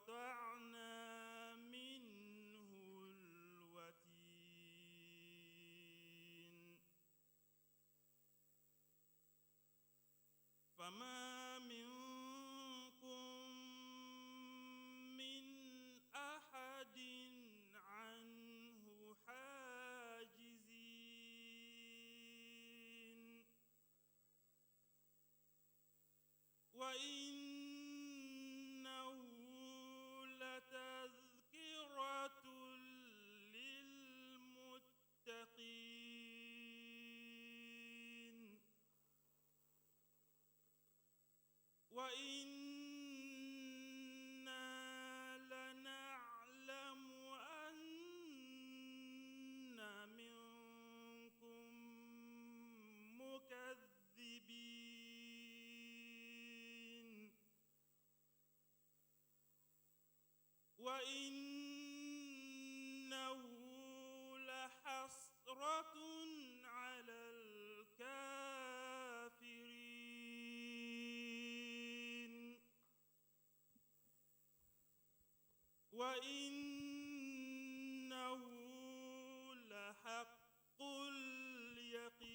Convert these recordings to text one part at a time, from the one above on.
لقطعنا منه الوتين. فما منكم من أحد عنه حاجزين. وإنه لتذكرة للمتقين. وإنا لنعلم أن منكم مكذبين. وإنه لحسرة على الكافرين. وإنه لحق اليقين.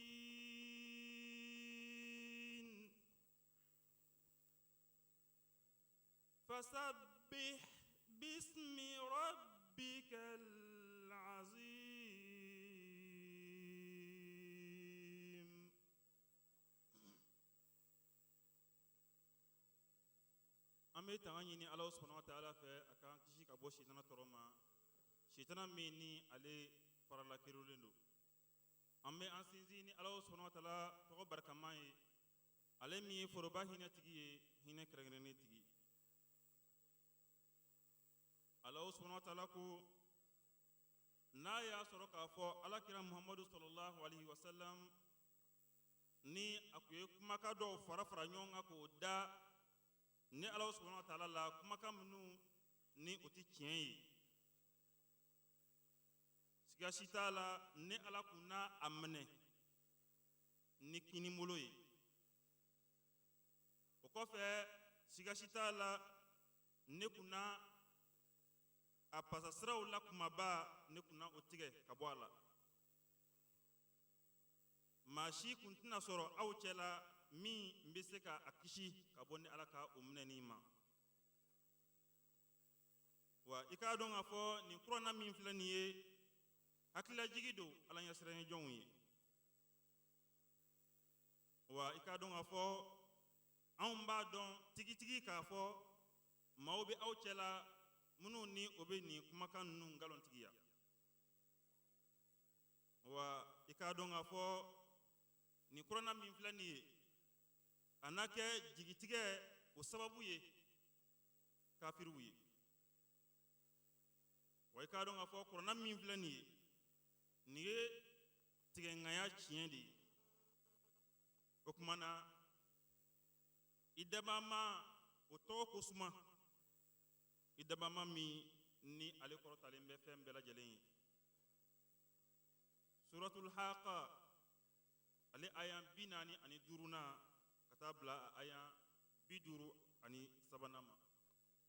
فسبح باسم ربك العظيم. An bɛ tanga ɲini Ala subahana wa taala fɛ, a k'an kisi ka bɔ sitana tɔɔrɔ ma, sitana min ni ale farala kerulen don. An bɛ an sinsin ni Ala subahana wa taala tɔgɔ barikama ye, ale min ye foroba hinɛ tigi ye, hinɛ kɛrɛnkɛrɛnnen tigi. Ala subahana wa taala ko n'a y'a sɔrɔ k'a fɔ Alakira Muhamadu sallallahu alaihi wasallam ni a kun ye kumakan dɔw fara fara ɲɔgɔn kan k'o da ni Ala subahana wa taala la, kumakan minnu ni o tɛ tiɲɛ ye, siga si t'a la ni Ala kun na a minɛ ni kinibolo ye. O kɔfɛ, siga si t'a la ne kun na a pasasiraw la kumaba, ne kun na o tigɛ ka bɔ a la. Maa si kun tɛna sɔrɔ aw cɛ la min bɛ se ka a kisi ka bɔ ni Ala ka o minɛni ma. Wa i k'a dɔn k'a fɔ nin kuranna min filɛ nin ye, hakililajigi don Ala ɲɛsiranɲɛ jɔnw ye. Wa i k'a dɔn k'a fɔ anw b'a dɔn tigitigi k'a fɔ maaw bɛ aw cɛ la minnu ni o bɛ nin kumakan ninnu nkalontigiya. Wa i k'a dɔn k'a fɔ nin kuranna min filɛ nin ye, a na kɛ jigitigɛ o sababu ye kafiriw ye. Wa i k'a dɔn k'a fɔ kuranna min filɛ nin ye, nin ye tigɛŋaya tiɲɛ de ye. O tuma na, i dabama o tɔgɔ ko suma, i dabama min ni ale kɔrɔtalen bɛ fɛn bɛɛ lajɛlen ye. Suratul Haqa, ale aya 45nan ka taa bila a aya 53nan ma.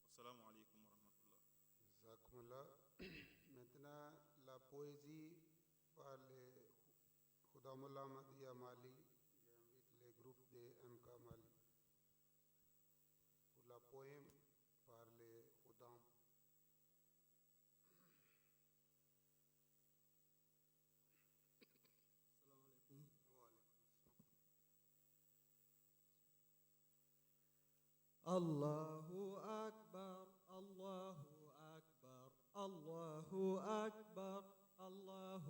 Wasalamu alaikum warahmatullah. Jazakumullah. Maintenant, la poésie par le Khudamullah Ahmadiyya Mali. J'invite le groupe de MK Mali. Pour la poème par les Khudam. السلام عليكم. وعليكم السلام. الله أكبر، الله أكبر، الله أكبر، الله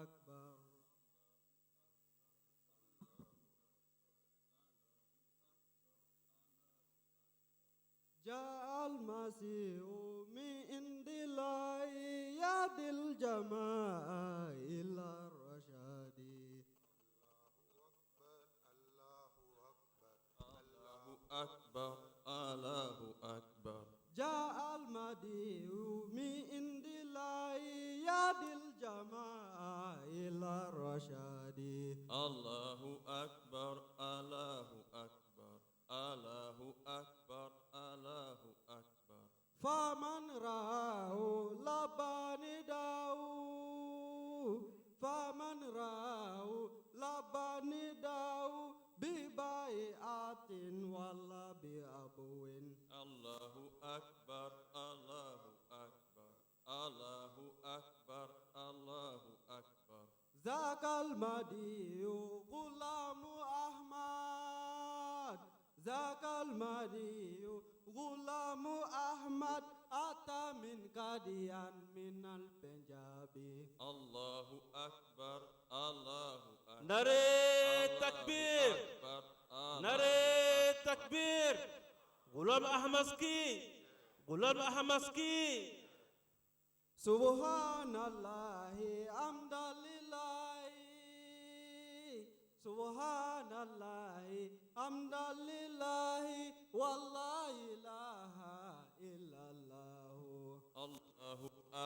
أكبر. جاء المسيح من عند الله يهدي الجماعة إلى الرشاد. الله أكبر، الله الله أكبر، الله أكبر. جاء المهدي من عند الله يهدي الجماعة إلى الرشاد. الله أكبر، الله أكبر، الله أكبر، الله أكبر. فمن رآه لبى نداءه، فمن رآه لبى نداءه ببيعة ولا بأبو. الله أكبر، الله أكبر، الله أكبر، الله أكبر. ذاك المهدي غلام أحمد، ذاك المهدي غلام أحمد، أتى من قاديان من البنجاب. الله أكبر، الله أكبر. نعرہ الله تکبیر۔ أكبر، الله نعرہ تکبیر۔ غلام احمد کی، غلام احمد کی۔ سبحان الله، حمد لله، سبحان الله، حمد لله، ولا إله إلا الله. الله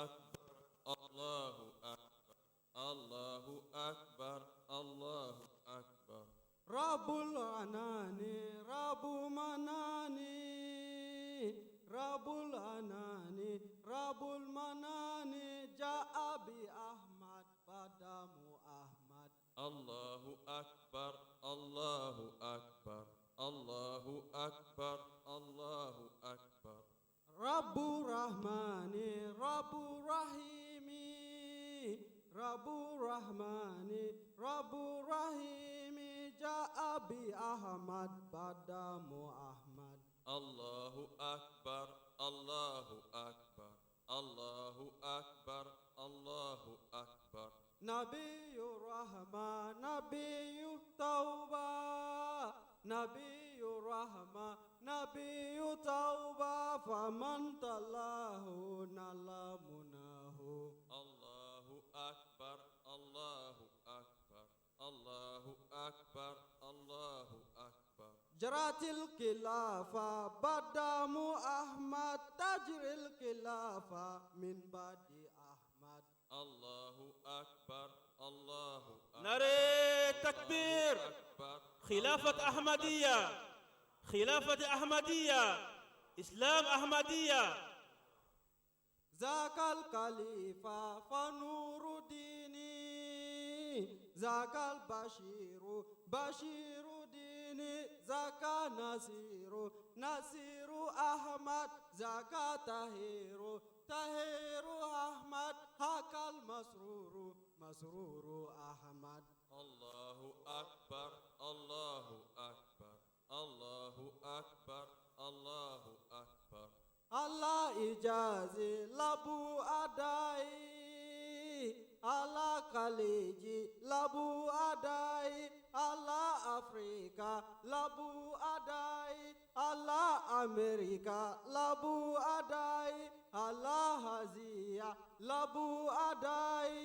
أكبر، الله أكبر، الله أكبر، الله أكبر. رب العنان، رب منان، رب العنان، رب المنان، جاء بأحمد بدم أحمد. الله أكبر، الله أكبر، الله أكبر، الله أكبر. رب الرحمن، رب الرحيم، رب الرحمن، رب الرحيم، جاء بأحمد بدم أحمد. الله أكبر، الله أكبر، الله أكبر، الله أكبر. نبي الرحمة، نبي التوبة، نبي الرحمة، نبي التوبة، فمن تلاه نال مناه. الله أكبر، الله أكبر، الله أكبر، الله أكبر. جرت الخلافة بدم أحمد، تجري الخلافة من بعد أحمد. الله أكبر، الله أكبر. نعرہ تکبیر۔ أكبر. خلافت احمدیہ، خلافت احمدیہ، اسلام احمدیہ۔ ذاك الخليفة فنور ديني، ذاك البشير بشير ديني، ذاك نصير نصير أحمد، ذاك طاهر طاهر أحمد، هاك المسرور مسرور أحمد. الله أكبر، الله أكبر، الله أكبر، الله أكبر. على إجازي لبو أداي، على خليجي لبو أداي، على أفريقيا لبو أداي، على أمريكا لبو أداي، على هزية لبو أداي.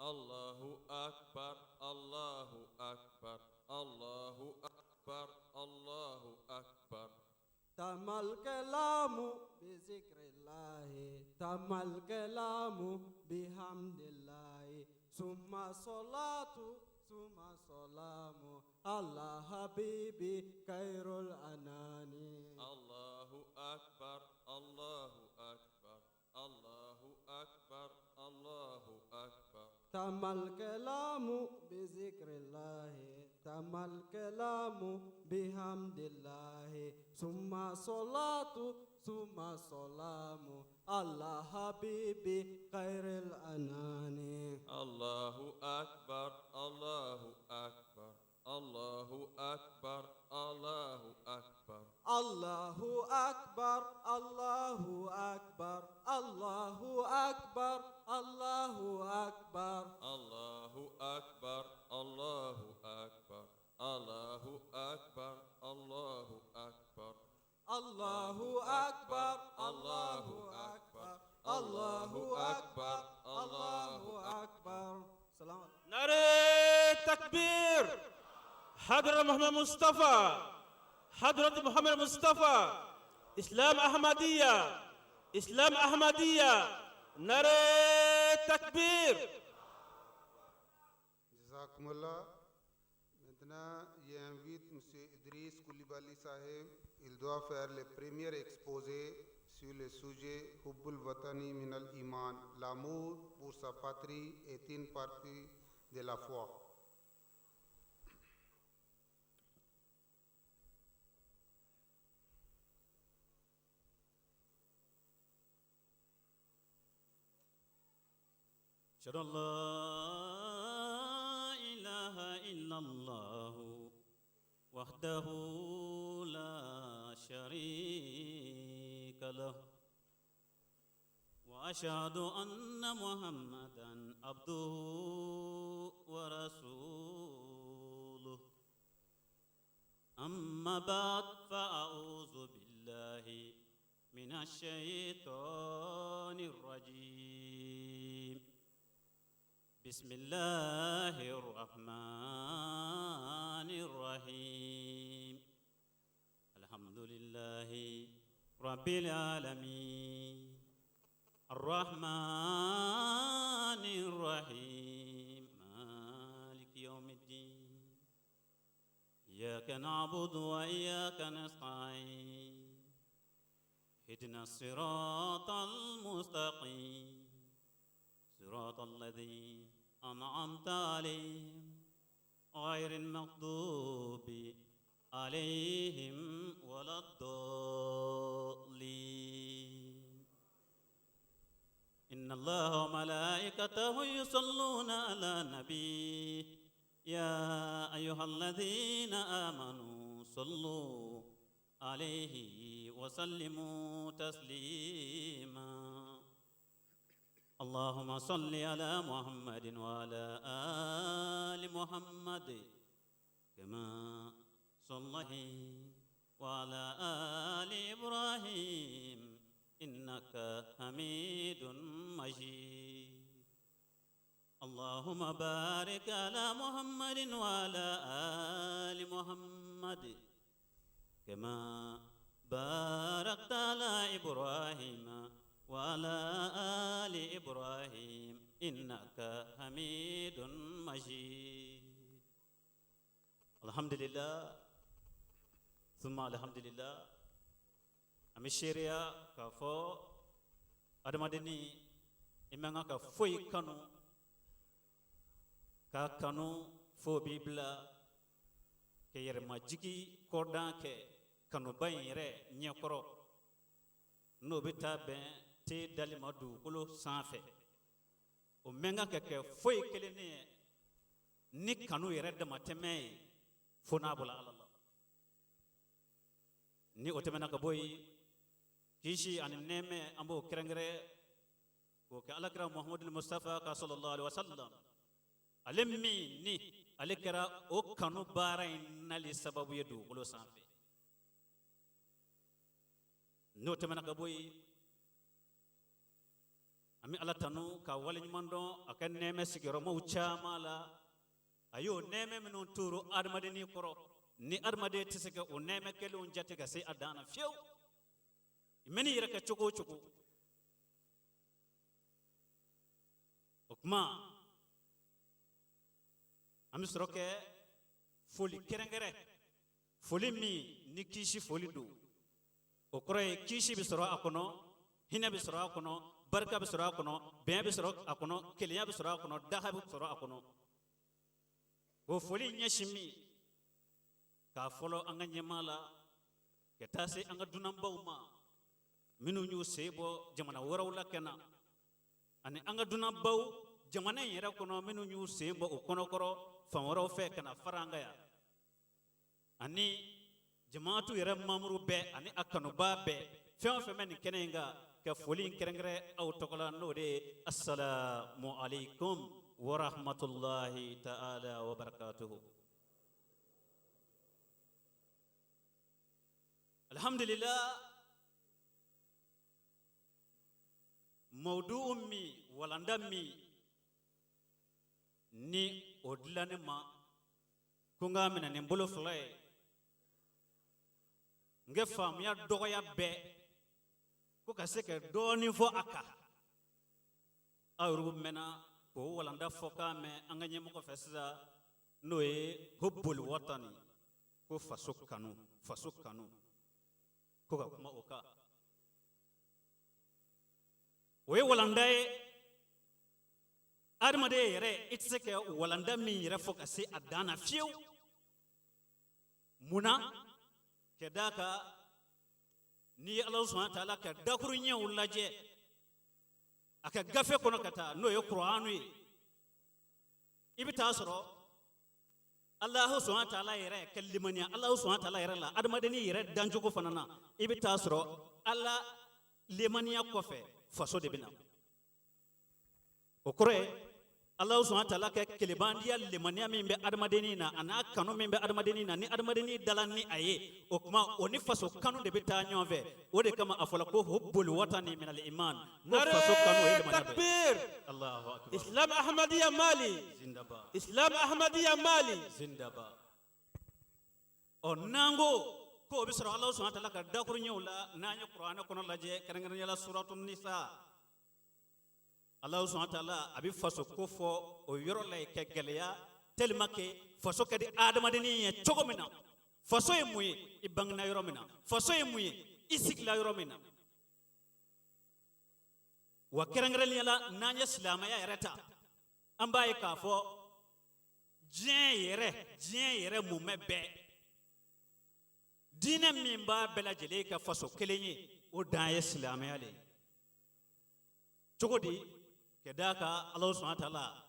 الله أكبر، الله أكبر، الله أكبر، الله أكبر. تم الكلام بذكر الله، تم الكلام بحمد الله، ثم صلاة ثم سلام على حبيبي خير الأنام. الله أكبر، الله أكبر، الله أكبر، الله أكبر. تم الكلام بذكر الله، تم الكلام بحمد الله، ثم صلاة ثم سلام على حبيبي خير الأنام. الله أكبر، الله أكبر، الله أكبر، الله أكبر. الله أكبر، الله أكبر، الله أكبر، الله أكبر. الله أكبر، الله أكبر، الله أكبر، الله أكبر. الله أكبر، الله أكبر، الله أكبر، الله أكبر. سلام. نعرہ تکبیر۔ حضرت محمد مصطفیٰ، حضرت محمد مصطفیٰ، اسلام احمدیہ، اسلام احمدیہ۔ نعرہ تکبیر۔ جزاكم الله. Maintenant, j'invite M. Idriss Koulibaly Saheb. Il doit faire le premier exposé sur le sujet Hubbul Watani Minal Iman. L'amour pour sa patrie est une partie de la foi. أشهد أن لا إله إلا الله وحده لا شريك له وأشهد أن محمدا عبده ورسوله أما بعد فأعوذ بالله من الشيطان الرجيم بسم الله الرحمن الرحيم الحمد لله رب العالمين الرحمن الرحيم مالك يوم الدين إياك نعبد وإياك نستعين اهدنا الصراط المستقيم صراط الذين أنعمت عليهم غير المغضوب عليهم ولا الضالين إن الله وملائكته يصلون على النبي يا أيها الذين آمنوا صلوا عليه وسلموا تسليما اللهم صل على محمد وعلى آل محمد كما صليت وعلى آل إبراهيم إنك حميد مجيد اللهم بارك على محمد وعلى آل محمد كما باركت على إبراهيم وعلى آل إبراهيم إنك حميد مجيد الحمد لله ثم الحمد لله an bɛ seereya k'a fɔ adamadenni i man kan ka foyi kanu k'a kanu f'o b'i bila ka yɛrɛmajigi kɔdan kɛ kanuba in yɛrɛ ɲɛkɔrɔ n'o bɛ taa bɛn te dali ma dugukolo sanfɛ o man kan ka kɛ foyi kelen ye ni kanu yɛrɛ damatɛmɛ ye fo n'a bɔla ala la ni o tɛmɛna ka bɔ yen kisi ani nɛɛmɛ an b'o kɛrɛnkɛrɛn k'o kɛ alakira muhamadu mustafa kan sallallahu alaihi wasallam ale min ni ale kɛra o kanu baara in nali sababu ye dugukolo sanfɛ n'o tɛmɛna ka bɔ yen an bɛ ala tanu ka waleɲuman dɔn a ka nɛɛmɛ sigiyɔrɔmaw caman la a y'o nɛɛmɛ minnu turu adamadennin kɔrɔ ni adamaden tɛ se ka o nɛɛmɛ kelenw jate ka se a dan na fiyewu i mɛn'i yɛrɛ kɛ cogo o cogo o tuma an bɛ sɔrɔ kɛ foli kɛrɛnkɛrɛn foli min ni kisi foli don o kɔrɔ ye kisi bɛ sɔrɔ a kɔnɔ hinɛ bɛ sɔrɔ a kɔnɔ barika bɛ sɔrɔ a kɔnɔ bɛn bɛ sɔrɔ a kɔnɔ kelenya bɛ sɔrɔ a kɔnɔ daha bɛ sɔrɔ a kɔnɔ o foli ɲɛsin min k'a fɔlɔ an ka ɲɛmaa la ka taa se an ka dunanbaw ma minnu y'u sen bɔ jamana wɛrɛw la ka na ani an ka dunanbaw jamana in yɛrɛ kɔnɔ minnu y'u sen bɔ u kɔnɔkɔrɔ fan wɛrɛw fɛ ka na fara an kan yan ani jamaatu yɛrɛ mamuru bɛɛ ani a kanubaa bɛɛ fɛn o fɛn bɛ nin kɛnɛ in kan ka foli in kɛrɛnkɛrɛn aw tɔgɔ la n'o de ye assalamu alaikum wa rahmatullahi ta'ala wa barakatuhu alhamdulillah mawdu'u min walanda min ni o dila ne ma ko n k'a minɛ ni bolo fila ye n ka faamuya dɔgɔya bɛɛ ko ka se ka dɔɔnin fɔ a kan aw yɛrɛ mɛnna k'o walanda fɔkan mɛn an ka ɲɛmɔgɔ fɛ sisan n'o ye hubbul watani ko faso kanu faso kanu Ko ka kuma o kan, o ye walanda ye. Adamaden yɛrɛ, i tɛ se ka walanda min yɛrɛ fɔ ka se a dan na fiyewu. Mun na? Ka d'a kan, n'i ye Ala subahana taala ka dakuruɲɛw lajɛ a ka gafe kɔnɔ ka taa, n'o ye Kuranu ye, i bɛ taa sɔrɔ Alahu subahana taala yɛrɛ ka limaniya Alahu subahana taala yɛrɛ la, adamadennin yɛrɛ dancogo fana na, i bɛ taa sɔrɔ Ala limaniya kɔfɛ, faso de bɛ na. O kɔrɔ ye, Alahu subahana taala ka kelebandiya limaniya min bɛ adamadennin na, a n'a kanu min bɛ adamadennin na, ni adamadennin dala ni a ye, o tuma o ni faso kanu de bɛ taa ɲɔgɔn fɛ. O de kama a fɔla ko hubbul watani minal iman, ko faso kanu o ye Nare limaniya dɔ ye. takbir. Allahu akbar. Islam Ahmadiyya Mali. Zindaba. Islam Ahmadiyya Mali. Zindaba. Ɔ, n'an ko k'o bɛ sɔrɔ Alahu subahana taala ka dakuruɲɛw la, n'an ye Kuranɛ kɔnɔ lajɛ, kɛrɛnkɛrɛnnenya la suratu Nisa, Alahu subahana taala a bɛ faso ko fɔ o yɔrɔ la yen ka gɛlɛya, tellement que faso ka di adamadennin ye cogo min na. Faso ye mun ye? I bangena yɔrɔ min na. Faso ye mun ye? I sigila yɔrɔ min na. Wa kɛrɛnkɛrɛnnenya la, n'an ye silamɛya yɛrɛ ta, an b'a ye k'a fɔ diɲɛ yɛrɛ mumɛ bɛɛ, diinɛ min b'a bɛɛ lajɛlen ka faso kelen ye, o dan ye silamɛya de ye. Cogo di? Ka d'a kan, Alahu subahana taala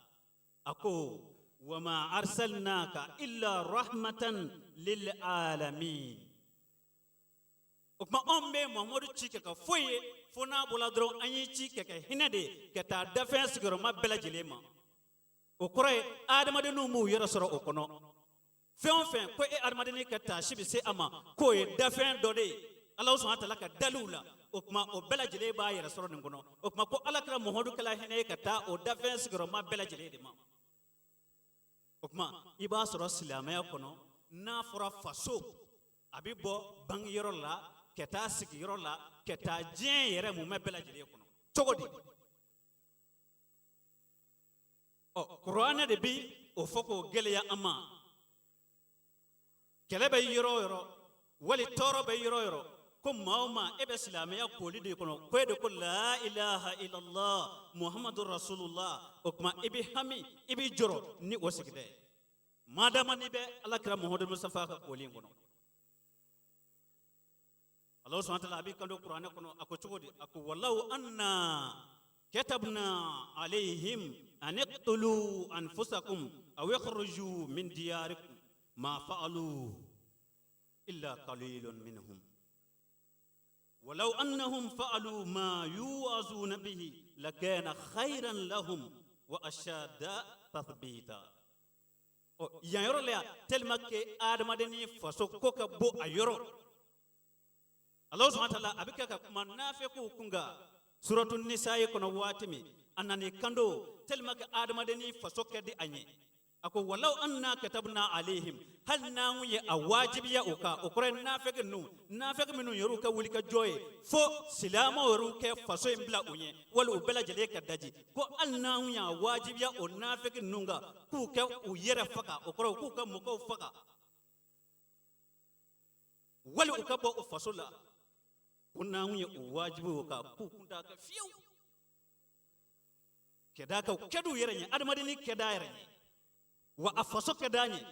a ko: wama arsalnaka illa rahmatan lil alamin. O tuma, anw bɛ Muhamadu ci kɛ ka foyi ye fo n'a bɔla dɔrɔn, an y'i ci ka kɛ hinɛ de ye ka taa dafɛn sigiyɔrɔma bɛɛ lajɛlen ma. O kɔrɔ ye, adamadenninw b'u yɛrɛ sɔrɔ o kɔnɔ. Fɛn o fɛn ko e adamadennin ka taasi bɛ se a ma, k'o ye dafɛn dɔ de ye Ala subahana taala ka daliw la, o tuma o bɛɛ lajɛlen b'a yɛrɛ sɔrɔ nin kɔnɔ. O tuma, ko Ala kɛra Muhamadu kɛla hinɛ ye ka taa o dafɛn sigiyɔrɔma bɛɛ lajɛlen de ma. O tuma, i b'a sɔrɔ silamɛya kɔnɔ, n'a fɔra faso, a bɛ bɔ bangeyɔrɔ la ka taa sigiyɔrɔ la ka taa diɲɛ yɛrɛ mumɛ bɛɛ lajɛlen kɔnɔ. Cogo di? Ɔ, Kuranɛ de bi o fɔ k'o gɛlɛya an ma. Kɛlɛ bɛ yɔrɔ o yɔrɔ, wali tɔɔrɔ bɛ yɔrɔ o yɔrɔ, ko maa o maa, e bɛ silamɛya koli de kɔnɔ, ko e de ko la ilaha illallah Muhammadu rasulullah, o tuma i bɛ hami, i bɛ jɔrɔ ni o sigida ye, madama n'i bɛ Alakira Muhammadu Mustafa ka koli in kɔnɔ. Ala subhanahu wa ta'ala a b'i kanto Kuranɛ kɔnɔ, a ko cogo di? A ko: walaw anna katabna alayhim an iqtulu anfusakum aw ikhruju min diyarikum ma fa'alu illa qalilun minhum ولو أنهم فعلوا ما يوعظون به لكان خيرا لهم وأشد تثبيتا. Ɔ, yan yɔrɔ la yan, tellement que adamadennin faso ko ka bon a yɔrɔ, Alahu subahana taala a bɛ kɛ ka kuma nafɛkiw kun kan suratu Nisayi kɔnɔ waati min, a nan'i kanto, tellement que adamadennin faso ka di a ɲɛ, a ko: walaw anna katabna alayhim, hali n'an ye a wajibiya o kan. O kɔrɔ ye, nafɛki ninnu, nafɛki minnu yɛrɛw ka wuli ka jɔ ye fo silamɛw yɛrɛw kɛ faso in bila u ɲɛ, wali u bɛɛ lajɛlen ka daji, ko hali n'an y'a wajibiya o nafɛki ninnu kan k'u kɛ u yɛrɛ faga, o kɔrɔ k'u ka mɔgɔw faga, wali u ka bɔ o faso la, ko n'an ye o wajibi o kan, k'u kun t'a kɛ fiyewu. Ka d'a kan, u kɛ d'u yɛrɛ ɲɛ, adamadenni kɛ d'a yɛrɛ ɲɛ, wa a faso kɛ d'a ɲɛ.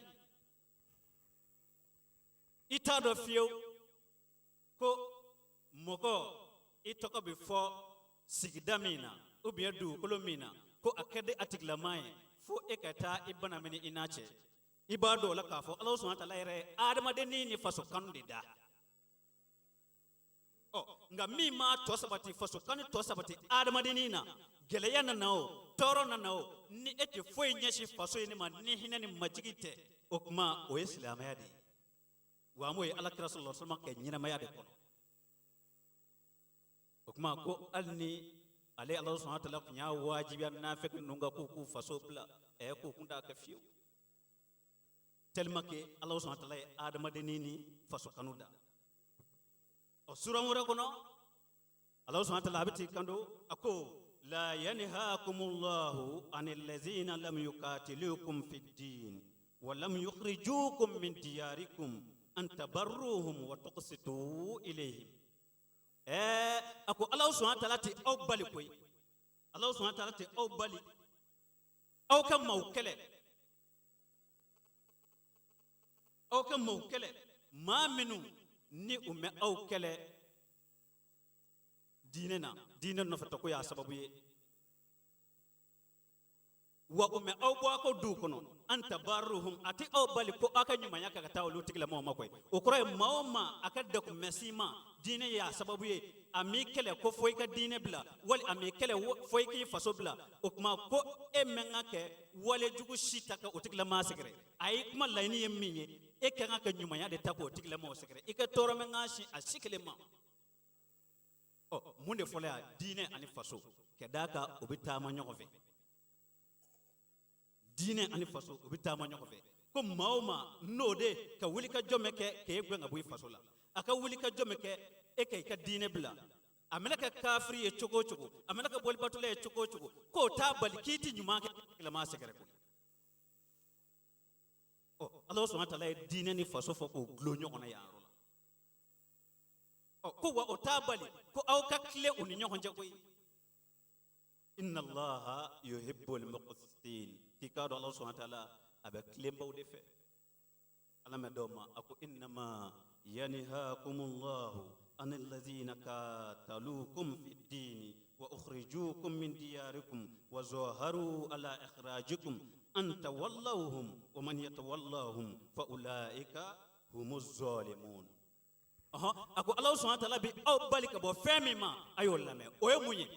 I t'a dɔn fiyewu ko mɔgɔ i tɔgɔ bɛ fɔ sigida min na ou bien dugukolo min na, ko a ka di a tigilama ye, fo e ka taa i bana mini i n'a cɛ. I b'a dɔn o la k'a fɔ Ala subahana taala yɛrɛ ye adamadennin ni faso kanu de da. Ɔ, nka min m'a tɔ sabati, faso kanu tɔ sabati adamadennin na, gɛlɛya nana o, tɔɔrɔ nana o, ni e tɛ foyi ɲɛsin faso in ma ni hinɛ ni majigi tɛ, o tuma o ye silamɛya de ye. Wa an b'o ye Ala kira sallallahu alaihi wasallam kɛ ɲɛnamaya de kɔnɔ. O tuma, ko hali ni ale Ala subahana taala tun y'a wajibiya nafɛki ninnu kan k'u k'u faso bila, k'u kun t'a kɛ fiyewu, tellement que Ala subahana taala ye adamadennin ni faso kanu da. Ɔ, suran wɛrɛ kɔnɔ, Ala subahana taala a bɛ t'i kanto, a ko: la yanhakumullahu anil lazina lam yuqatilukum fid din wa lam yukhrijukum min diyarikum an tabarruhum wa tuqsitu ilayhim. Ɛɛ, a ko Alahu subahana taala tɛ aw bali koyi, Alahu subahana taala tɛ aw bali aw ka maaw kɛlɛ, aw ka maaw kɛlɛ, maa minnu ni u mɛ aw kɛlɛ diinɛ na, diinɛ nɔfɛtɔ ko y'a sababu ye, wa u mɛ aw bɔ aw ka duw kɔnɔ. An tabaruhum, a tɛ aw bali ko aw ka ɲumanya kɛ ka taa olu tigilamɔgɔw ma koyi. O kɔrɔ ye maa o maa a ka degun mɛ s'i ma, diinɛ y'a sababu ye, a m'i kɛlɛ ko fo i ka diinɛ bila, wali a m'i kɛlɛ fo i k'i faso bila, o tuma ko e man kan kɛ wale jugu si ta ka o tigilamaa sɛgɛrɛ. A ye kuma laɲini ye min ye, e ka kan ka ɲumanya de ta k'o tigilamɔgɔ sɛgɛrɛ, i ka tɔɔrɔ man kan sin a si kelen ma. Ɔ, mun de fɔla yan? Diinɛ ani faso, ka d'a kan o bɛ taama ɲɔgɔn fɛ. Diinɛ ani faso, o bɛ taama ɲɔgɔn fɛ. Ko maa o maa n'o de ka wuli ka jɔ mɛn kɛ k'e gɛn ka bɔ i faso la, a ka wuli ka jɔ mɛn kɛ e ka i ka diinɛ bila, a mana kɛ kafiri ye cogo o cogo, a mana kɛ bolibatɔla ye cogo o cogo, k'o t'a bali k'i ti ɲuman kɛ tigilamaa sɛgɛrɛ koyi. Ɔ, Ala subahana taala ye diinɛ ni faso fɔ k'o dulon ɲɔgɔn na yan yɔrɔ la. Ɔ, ko wa o t'a bali ko aw ka tilen u ni ɲɔgɔn cɛ koyi. Inna allaha yuhibbul muqsitin, k'i k'a dɔn Ala subahana taala a bɛ tilenbaw de fɛ. Ala mɛ dɔw ma a ko innama yanhakumullahu anil lazina katalukum fi dini wa ukhrijukum min diyarikum wa zaharu ala ikhrajikum an tawallawhum wa man yatawallahum fa ulaika humuz zalimun. Ɔhɔn, a ko Ala subahana taala bɛ aw bali ka bɔ fɛn min ma, a y'o lamɛn. O ye mun ye?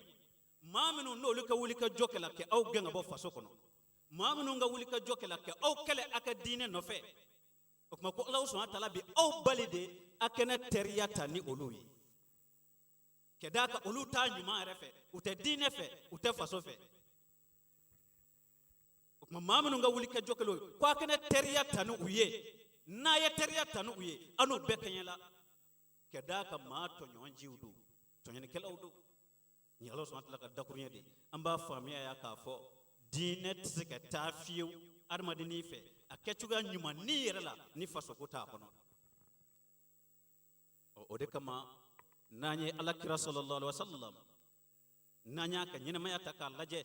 Maa minnu n'olu ka wuli ka jɔ kɛla kɛ aw gɛn ka bɔ faso kɔnɔ, maa minnu ka wuli ka jɔ kɛla kɛ aw kɛlɛ aw ka diinɛ nɔfɛ, o tuma ko Ala subahana taala bɛ aw bali de a kana teriya ta ni olu ye, ka d'a kan olu t'a ɲuman yɛrɛ fɛ, u tɛ diinɛ fɛ, u tɛ faso fɛ. O tuma maa minnu ka wuli ka jɔ kɛla o ye, ko a kana teriya ta ni u ye. N'a ye teriya ta ni u ye, an n'u bɛɛ kɛɲɛla, ka d'a kan maa tɔɲɔnjiw don, tɔɲɔnikɛlaw don. Nin Ala subahana taala ka dakuruɲɛ de ye. An b'a faamuya ya k'a fɔ diinɛ tɛ se ka taa fiyewu adamadennin fɛ a kɛcogoya ɲuman ni yɛrɛ la ni fasoko t'a kɔnɔ. O de kama n'an ye Ala kira sallallahu alaihi wasallam, n'an y'a ka ɲɛnamaya ta k'a lajɛ,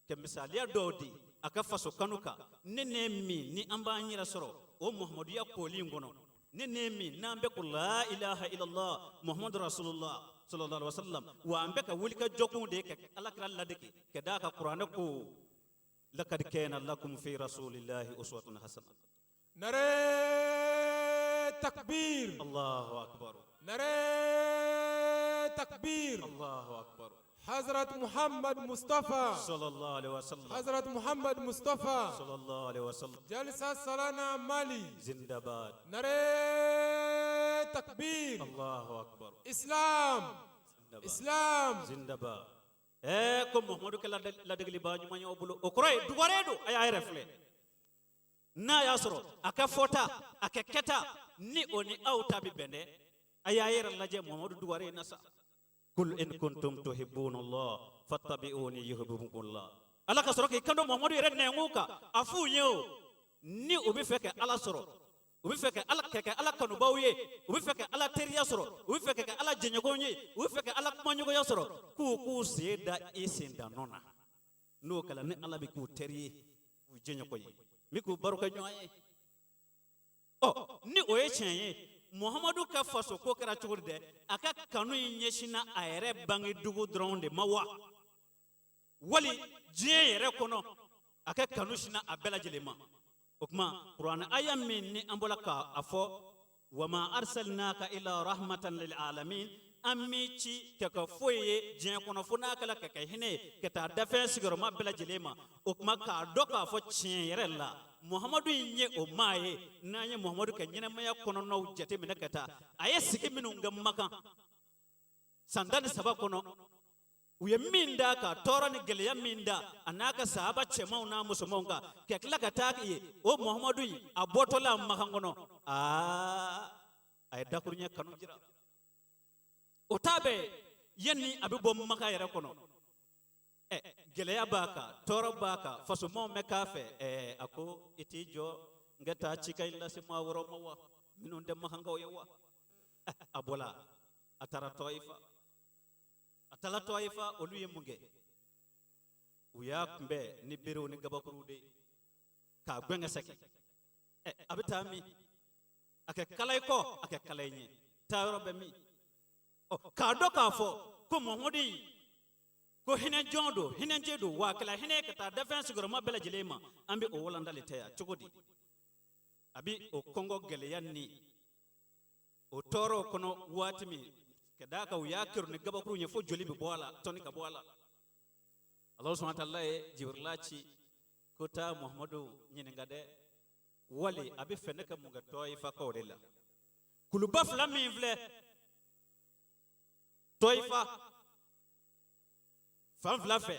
ka misaliya dɔw di a ka faso kanu kan, ne ne min ni an b'an yɛrɛ sɔrɔ o muhamaduya kooli in kɔnɔ, ne ne min n'an bɛ ko la ilaha illallah muhammadu rasulullah sallallahu alaihi wasallam, wa an bɛ ka wuli ka jɔkun de ye ka alakira ladege, ka d'a kan kuranɛ ko lakad kana lakum fi rasulillahi uswatun hasana. Nare takbir. Allahu akbar. Nare takbir. Allahu akbar. Hazrat Muhammad Mustafa. Sallallahu alaihi wasallam. Hazrat Muhammad Mustafa. Sallallahu alaihi wasallam. Jalsa Salana Mali. Zindabad. Nare takbir. Allahu akbar. Islam. Zindabad. Islam. Zindabad. Ko Muhammadu kɛ ladegelibaa ɲuman ye aw bolo, o kɔrɔ ye dugare don, a y'a yɛrɛ filɛ. N'a y'a sɔrɔ a ka fɔta, a ka kɛta ni o ni aw ta bɛ bɛn dɛ, a y'a yɛrɛ lajɛ Muhammadu dugare na sa. Kul in kuntum tuhibbuna Allah fattabi'uni yuhibbukumullah. Ala ka sɔrɔ k'i kanto Muhammadu yɛrɛ nɛnkun kan, a f'u ye o ni u bɛ fɛ ka Ala sɔrɔ, u bɛ fɛ ka Ala ka kɛ Ala kanubaw ye, u bɛ fɛ ka Ala teriya sɔrɔ, u bɛ fɛ ka kɛ Ala jɛɲɔgɔn ye, u bɛ fɛ ka Ala kumaɲɔgɔnya sɔrɔ, k'u k'u sen da i sen da nɔ na. N'o kɛla, ni Ala bɛ k'u teri ye, k'u jɛɲɔgɔn ye, min k'u baro kɛ ɲɔgɔn ye. Ɔ, ni o ye tiɲɛ ye, Muhamadu ka faso ko kɛra cogo di dɛ? A ka kanu in ɲɛsinna a yɛrɛ bangedugu dɔrɔn de ma wa, wali diɲɛ yɛrɛ kɔnɔ a ka kanu sinna a bɛɛ lajɛlen ma? O tuma kuranɛ aya min ni an bɔra k'a fɔ, wama arsalnaka illa rahmatan lil alamin, an m'i ci ka kɛ foyi ye diɲɛ kɔnɔ fo n'a kɛla ka kɛ hinɛ ye ka taa dafɛn sigiyɔrɔma bɛɛ lajɛlen ma. O tuma k'a dɔn k'a fɔ tiɲɛ yɛrɛ la Muhamadu in ye o maa ye. N'an ye Muhamadu ka ɲɛnamaya kɔnɔnaw jateminɛ ka taa, a ye sigi minnu kɛ Makan san 13 kɔnɔ, u ye min da ka tɔɔrɔ ni gɛlɛya min da a n'a ka sahaba cɛmanw n'a musomanw kan, ka tila ka taa ye o Muhamadu in a bɔtɔla Makan kɔnɔ, aa, a ye dakuruɲɛ kanu jira. O t'a bɛɛ yanni a bɛ bɔ Makan yɛrɛ kɔnɔ, ɛ, gɛlɛya b'a kan, tɔɔrɔ b'a kan, fasomaw bɛ k'a fɛ. Ɛ, a ko i t'i jɔ n ka taa cikan in lase maa wɛrɛw ma wa, minnu tɛ Makankaw ye wa? A bɔla, a taara Tɔyifa. A taala Tɔyifa, olu ye mun kɛ? U y'a kunbɛn ni berew ni gabakuruw de ye k'a gɛn ka segin. Ɛ, a bɛ taa min? A kɛ kala i kɔ, a kɛ kala i ɲɛ, taa yɔrɔ bɛ min? Ɔ, k'a dɔn k'a fɔ ko Muhamadu in ko hinɛ jɔn don, hinɛjɛ don, wa a kɛla hinɛ ye ka taa dafɛn sigiyɔrɔma bɛɛ lajɛlen ma. An bɛ o walanda le ta yan cogo di? A bɛ o kɔngɔ gɛlɛya ni o tɔɔrɔw kɔnɔ waati min, ka d'a kan u y'a kerun ni gabakuru ye fo joli bɛ bɔ a la, tɔni ka bɔ a la. Alahu subahana taala ye Jibirila ci ko taa Muhamadu ɲininka dɛ, wali a bɛ fɛ ne ka mun kɛ Tɔyifakaw de la? Kuluba fila min filɛ Tɔyifa fan fila fɛ,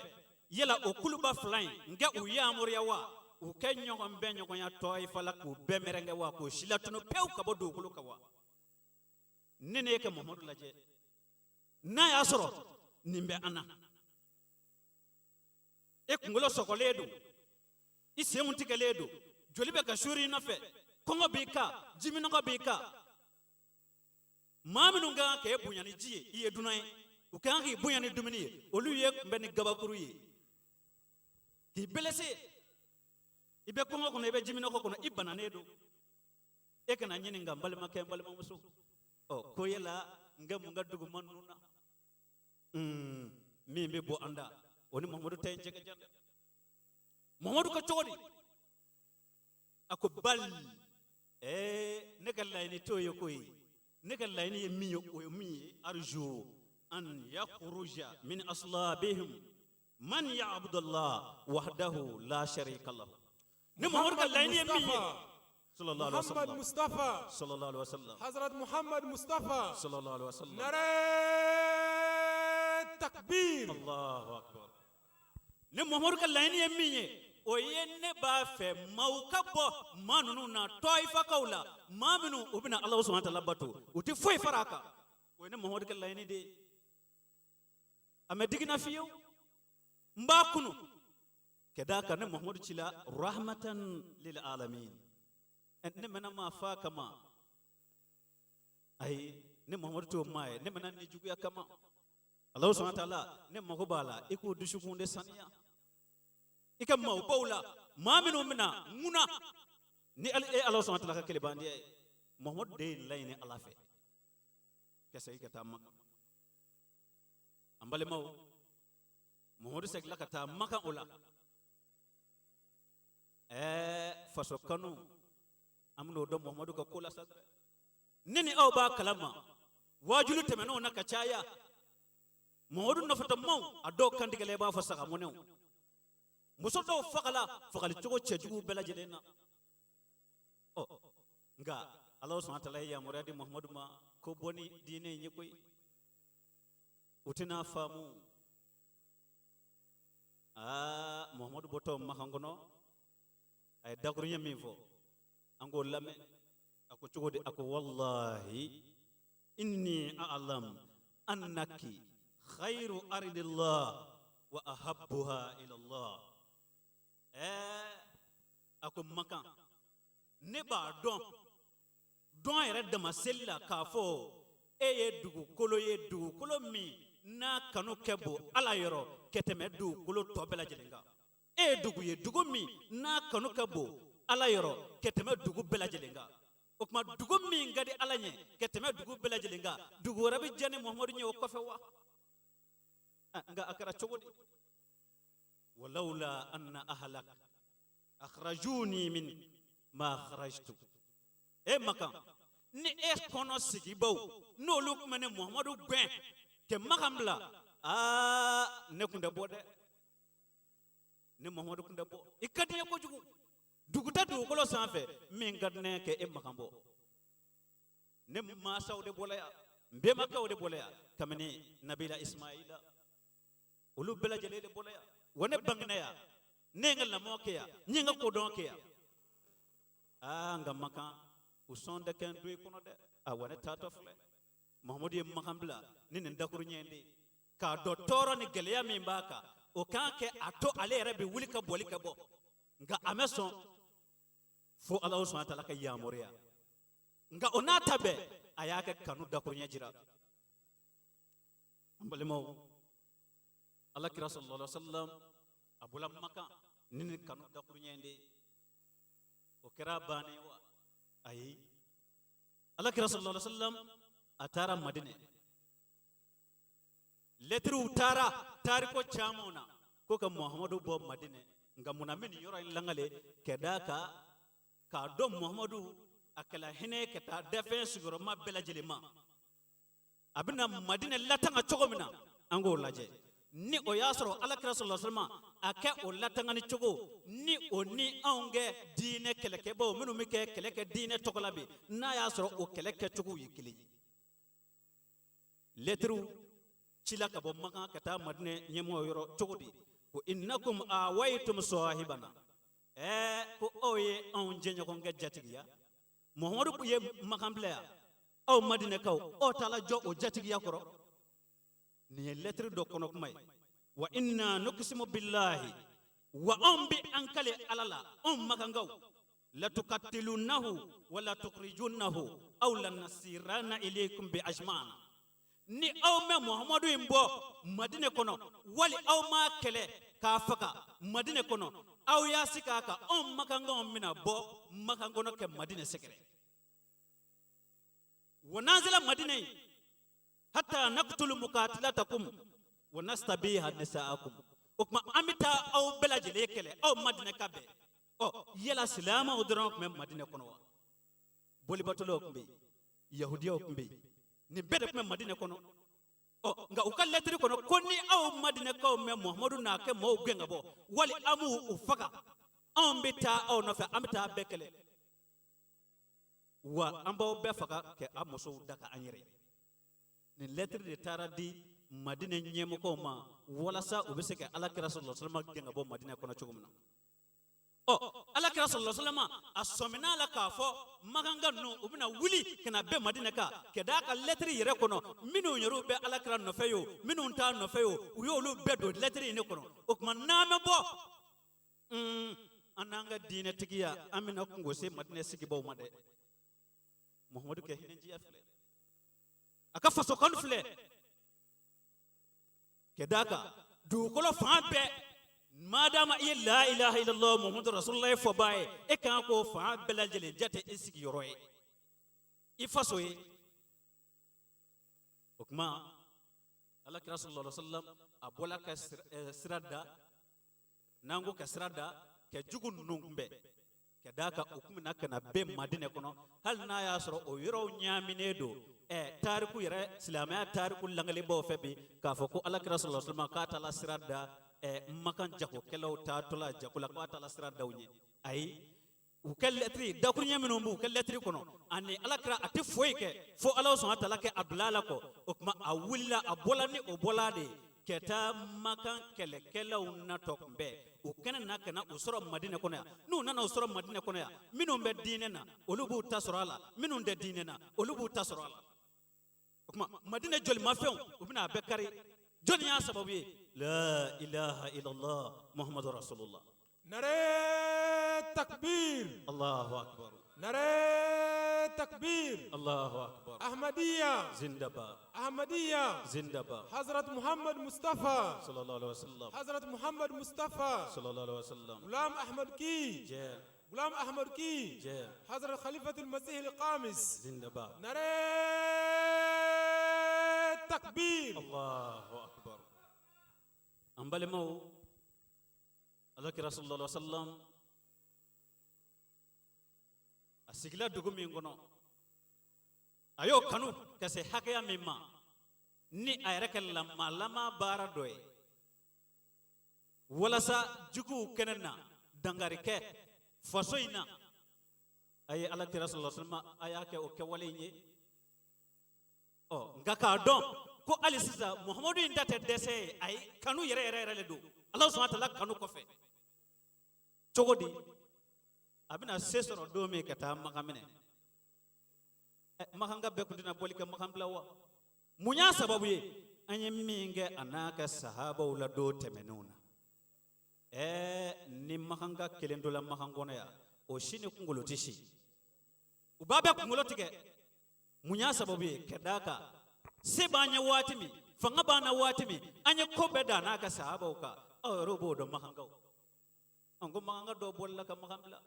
yala o kuluba fila in, n kɛ u yamaruya wa u kɛ ɲɔgɔn bɛɛ ɲɔgɔnya Tɔyifa la, k'u bɛɛ mɛrɛnkɛ wa, k'u silatunu pewu ka bɔ dugukolo kan wa? Ne ne ye ka Muhamadu lajɛ, n'a y'a sɔrɔ nin bɛ an na, e kunkolo sɔgɔlen don, i senw tigɛlen don, joli bɛ ka suuri i nɔfɛ, kɔngɔ b'i kan, jiminɔgɔ b'i kan, maa minnu ka kan k'e bonya ni ji ye, i ye dunan ye, u ka kan k'i bonya ni dumuni ye, olu y'e kunbɛn ni gabakuru ye k'i belese. I bɛ kɔngɔ kɔnɔ, i bɛ jiminɔgɔ kɔnɔ, i bananen don. E kana ɲininka, n balimakɛ, n balimamuso, ɔ ko yala n ka mun kɛ duguma ninnu na? Min bɛ bɔ an da, o ni Muhamadu ta in cɛ ka jan dɛ. Muhamadu ko cogo di? A ko bali, ne ka laɲini t'o ye koyi. Ne ka laɲini ye min ye, o ye min ye: arju an yakhruja min aslabihim man ya'budullah wahdahu la sharika lahu. Ne Muhamadu ka laɲini ye min ye, sallallahu alaihi Muhammad wasallam, Mustafa, sallallahu alaihi wasallam, Hazrat Muhammad Mustafa, sallallahu alaihi wasallam. Nare Takbir. Allahu akbar. Ne Muhamadu ka laɲini ye min ye, o ye ne b'a fɛ maaw ka bɔ maa ninnu na, Tɔyifakaw la, maa minnu u bɛna Alahu subahana taala bato, u tɛ foyi fara a kan. O ye ne Muhamadu ka laɲini de ye. A ma digi n na fiyewu, n b'a kunu ka d'a kan ne Muhamadu cila rahmatan lil alamin. Ne ma na maa faa kama, ayi, ne Muhamadu t'o maa ye. Ne ma na ni juguya kama. Alahu subahana taala, ne mago b'a la i k'u dusukun de saniya, i ka maaw b'u la, maa minnu bɛna ŋuna ni e Alahu subahana taala ka kelebandiya ye. Muhamadu de ye nin laɲini Ala fɛ ka segin ka taa Maka. An balimaw, Muhamadu seginna ka taa Maka o la. Faso kanu, an bɛn'o dɔn Muhamadu ka ko la sa dɛ. Ne ni aw b'a kalama waajuli tɛmɛnenw na ka caya, Muhamadu nɔfɛtɔmaw, a dɔw kantigɛla i b'a fɔ sagamɔnɛw, muso dɔw fagala fagali cogo cɛjugu bɛɛ lajɛlen na. Ɔ nka Alahu subahana taala ye yamaruya di Muhamadu ma ko bɔ ni diinɛ in ye koyi, u tɛna faamu. Aa, Muhamadu bɔtɔ Makan kɔnɔ, a ye dakuruɲɛ min fɔ, an k'o lamɛn. A ko cogo di? A ko wallahi inni a'lam annaki khayru ardillah wa ahabbuha ila Allah. A ko Makan, ne b'a dɔn dɔn yɛrɛ dama seli la k'a fɔ e ye dugukolo ye, dugukolo min n'a kanu ka bon Ala yɔrɔ ka tɛmɛ dugukolo tɔ bɛɛ lajɛlen kan. E ye dugu ye, dugu min n'a kanu ka bon Ala yɔrɔ ka tɛmɛ dugu bɛɛ lajɛlen kan. O tuma dugu min ka di Ala ɲɛ ka tɛmɛ dugu bɛɛ lajɛlen kan, dugu wɛrɛ bɛ diya ni Muhamadu ɲɛ o kɔfɛ wa? Nka a kɛra cogo di? Walawla anna ahlak akhrajuni min ma kharajtu. E Makan, ni e kɔnɔ sigibaw n'olu tun bɛ ne Muhamadu gɛn ka Makan bila, aa, ne tun tɛ bɔ dɛ, ne Muhamadu tun tɛ bɔ. I ka di n ye kojugu, dugu tɛ dugukolo sanfɛ min ka di ne ye kɛ e Makan bɔ. Ne mansaw de bɔla yan, n bɛnbakɛw de bɔla yan, kabini Nabila Ismaila, olu bɛɛ lajɛlen de bɔla yan. Wa ne bangena yan, ne ye n ka lamɔ kɛ yan, n ye n ka kodɔn kɛ yan. Aa, nka Makan, u sɔn tɛ kɛ n don i kɔnɔ dɛ. A wa ne taatɔ filɛ. Muhamadu ye Makan bila ni nin dakuruɲɛ in de ye, k'a dɔn tɔɔrɔ ni gɛlɛya min b'a kan, o kan kɛ a to ale yɛrɛ bɛ wuli ka bɔli ka bɔ, nka a mɛ sɔn fo Alahu subahana taala ka yamaruya. Nka o n'a ta bɛɛ, a y'a kɛ kanu dakuruɲɛ jira. An balimaw, Ala kira sallallahu alaihi wasallam a bɔla Makan ni nin kanu dakuruɲɛ in de ye. O kɛra bannen wa? Ayi. Ala kira sallallahu alaihi wasallam a taara Madinɛ. Lɛtiriw taara tariko caman na ko ka Muhamadu bɔ Madinɛ, nka mun na n bɛ nin yɔrɔ in lakale ka d'a kan k'a dɔn Muhamadu a kɛla hinɛ ye ka taa dafɛn sigiyɔrɔma bɛɛ lajɛlen ma. A bɛna Madinɛ latanga cogo min na, an k'o lajɛ. Ni o y'a sɔrɔ ala kira sallallahu alaihi wasallam a kɛ o latangani cogo ni o ni anw kɛ diinɛ kɛlɛkɛbaw minnu bɛ kɛ kɛlɛ kɛ diinɛ tɔgɔ la bi, n'a y'a sɔrɔ o kɛlɛ kɛcogow ye kelen ye. Lɛtiriw cila ka bɔ Makan ka taa Madinɛ ɲɛmɔgɔw yɔrɔ cogo di? Ko innakum awaytum sahibana, ko aw ye anw jɛɲɔgɔnkɛ jatigiya. Muhamadu ye Makan bila yan, aw Madinɛkaw, aw taala jɔ o jatigiya kɔrɔ. Nin ye lɛtiri dɔ kɔnɔ kuma ye. Wa inna nuksimu billahi, wa anw bɛ an kale Ala la, anw Makankaw, latukatilunahu wa latukhrijunnahu aw lanasirana ilaykum bi ajmana. Ni aw ma Muhamadu in bɔ Madinɛ kɔnɔ, wali aw m'a kɛlɛ k'a faga Madinɛ kɔnɔ, aw y'a sigi a kan, anw Makankaw bɛna bɔ Makan kɔnɔ kɛ Madinɛ sɛgɛrɛ. Wa n'an sera Madinɛ yen, hatta naktulu mukatilatakum wa nastabiha nisaakum, o tuma an bɛ taa aw bɛɛ lajɛlen kɛlɛ, aw Madinɛka bɛɛ. Ɔ yala silamɛw dɔrɔn tun bɛ Madinɛ kɔnɔ wa? Bolibatolaw tun bɛ yen, yahudiyaw tun bɛ yen, nin bɛɛ de tun bɛ Madinɛ kɔnɔ. Ɔ nka u ka lɛtiri kɔnɔ ko ni aw Madinɛkaw ma Muhamadu n'a kɛ mɔgɔw gɛn ka bɔ, wali an b'u faga, anw bɛ taa aw nɔfɛ, an bɛ taa bɛɛ kɛlɛ, wa an b'aw bɛɛ faga kɛ aw musow daga an yɛrɛ ye. Nin lɛtiri de taara di Madinɛ ɲɛmɔgɔw ma walasa u bɛ se ka ala kira sallallahu alaihi wasallam gɛn ka bɔ Madinɛ kɔnɔ cogo min na. Ɔ ala kira sallallahu alaihi wasallam a sɔmina a la k'a fɔ makanka ninnu u bɛna wuli ka na bɛn Madinɛ kan, ka d'a kan lɛtiri yɛrɛ kɔnɔ minnu yɛrɛw bɛ ala kira nɔfɛ ye o, minnu t'a nɔfɛ ye o, u y'olu bɛɛ don lɛtiri in de kɔnɔ. O tuma n'an bɛ bɔ, an n'an ka diinɛtigiya, an bɛna kunko se Madinɛ sigibaw ma dɛ. Muhamadu kɛ hinɛjiya filɛ, a ka faso kanu filɛ, ka d'a kan dugukolo fan bɛɛ, madama i ye la ilaha illallah muhammadu rasulullah fɔbaa ye, e kan k'o fan bɛɛ lajɛlen jate i sigiyɔrɔ ye, i faso ye. O tuma ala kira sallallahu alaihi wasallam a bɔla ka sira da, n'an ko ka sira da ka jugu ninnu kunbɛn, ka d'a kan u tun bɛna ka na bɛn Madinɛ kɔnɔ, hali n'a y'a sɔrɔ o yɔrɔw ɲaaminen don. Tariku yɛrɛ, silamɛya tariku langalebaaw fɛ bi k'a fɔ ko ala kira sallallahu alaihi wasallam k'a taala sira da Makan jagokɛlaw taatɔla jago la, k'a taala sira da u ɲɛ. Ayi, u kɛ lɛtiri dakuruɲɛ minnu b'u kɛ lɛtiri kɔnɔ, ani ala kira a tɛ foyi kɛ fo Ala sɔnna taala kɛ a bila a la kɔ. O tuma a wulila, a bɔla ni o bɔla de ye ka taa Makan kɛlɛkɛlaw natɔ kunbɛn. U kɛnɛ na ka na u sɔrɔ Madinɛ kɔnɔ yan. N'u nana u sɔrɔ Madinɛ kɔnɔ yan, minnu bɛ diinɛ na olu b'u ta sɔrɔ a la, minnu tɛ diinɛ na olu b'u ta sɔrɔ a la. O tuma Madinɛ jolimafɛnw u bɛna a bɛɛ kari. Jɔnni y'a sababu ye? La ilaha illallah muhammadu rasulullah. Nare takbir. Allahu akbar. Nare takbir. Allahu akbar. Ahmadiyya. Zindabad. Ahmadiyya. Zindabad. Hazrat Muhammad Mustafa. Sallallahu alaihi wasallam. Hazrat Muhammad Mustafa. Sallallahu alaihi wasallam. Ghulam Ahmad ki. Jai. Ghulam Ahmad ki. Jai. Hazrat Khalifatul Masih al-Khamis. Zindabad. Nare takbir. Allahu akbar. An balimaw, alakira sallallahu alaihi wasallam a sigila dugu min kɔnɔ, a y'o kanu ka se hakɛya min ma, ni a yɛrɛ kɛ lamalama baara dɔ ye walasa juguw kɛnɛ na dankari kɛ faso in na, a ye alakira sallallahu alaihi wasallam a y'a kɛ o kɛwale in ye. Ɔ nka k'a dɔn ko hali sisan muhamadu in ta tɛ dɛsɛ ye, ayi, kanu yɛrɛ yɛrɛ yɛrɛ de don. Ala subhanahu wa ta'ala kanu kɔfɛ cogo di a bɛna se sɔrɔ don min ka taa Makan minɛ? Makanka bɛɛ tun tɛna bɔli kɛ Makan bila wa? Mun y'a sababu ye? An ye min kɛ a n'a ka sahabaw la don tɛmɛnenw na. Ni Makanka kelen tola Makan kɔnɔ yan, o si ni kunkolo tɛ si, u b'a bɛɛ kunkolo tigɛ. Mun y'a sababu ye? Ka d'a kan se b'an ye waati min, Fanga b'an na waati min, an ye ko bɛɛ da n'a ka sahabaw kan. Aw yɛrɛw b'o dɔn makankaw. An ko makanka dɔw bolila ka Makan bila.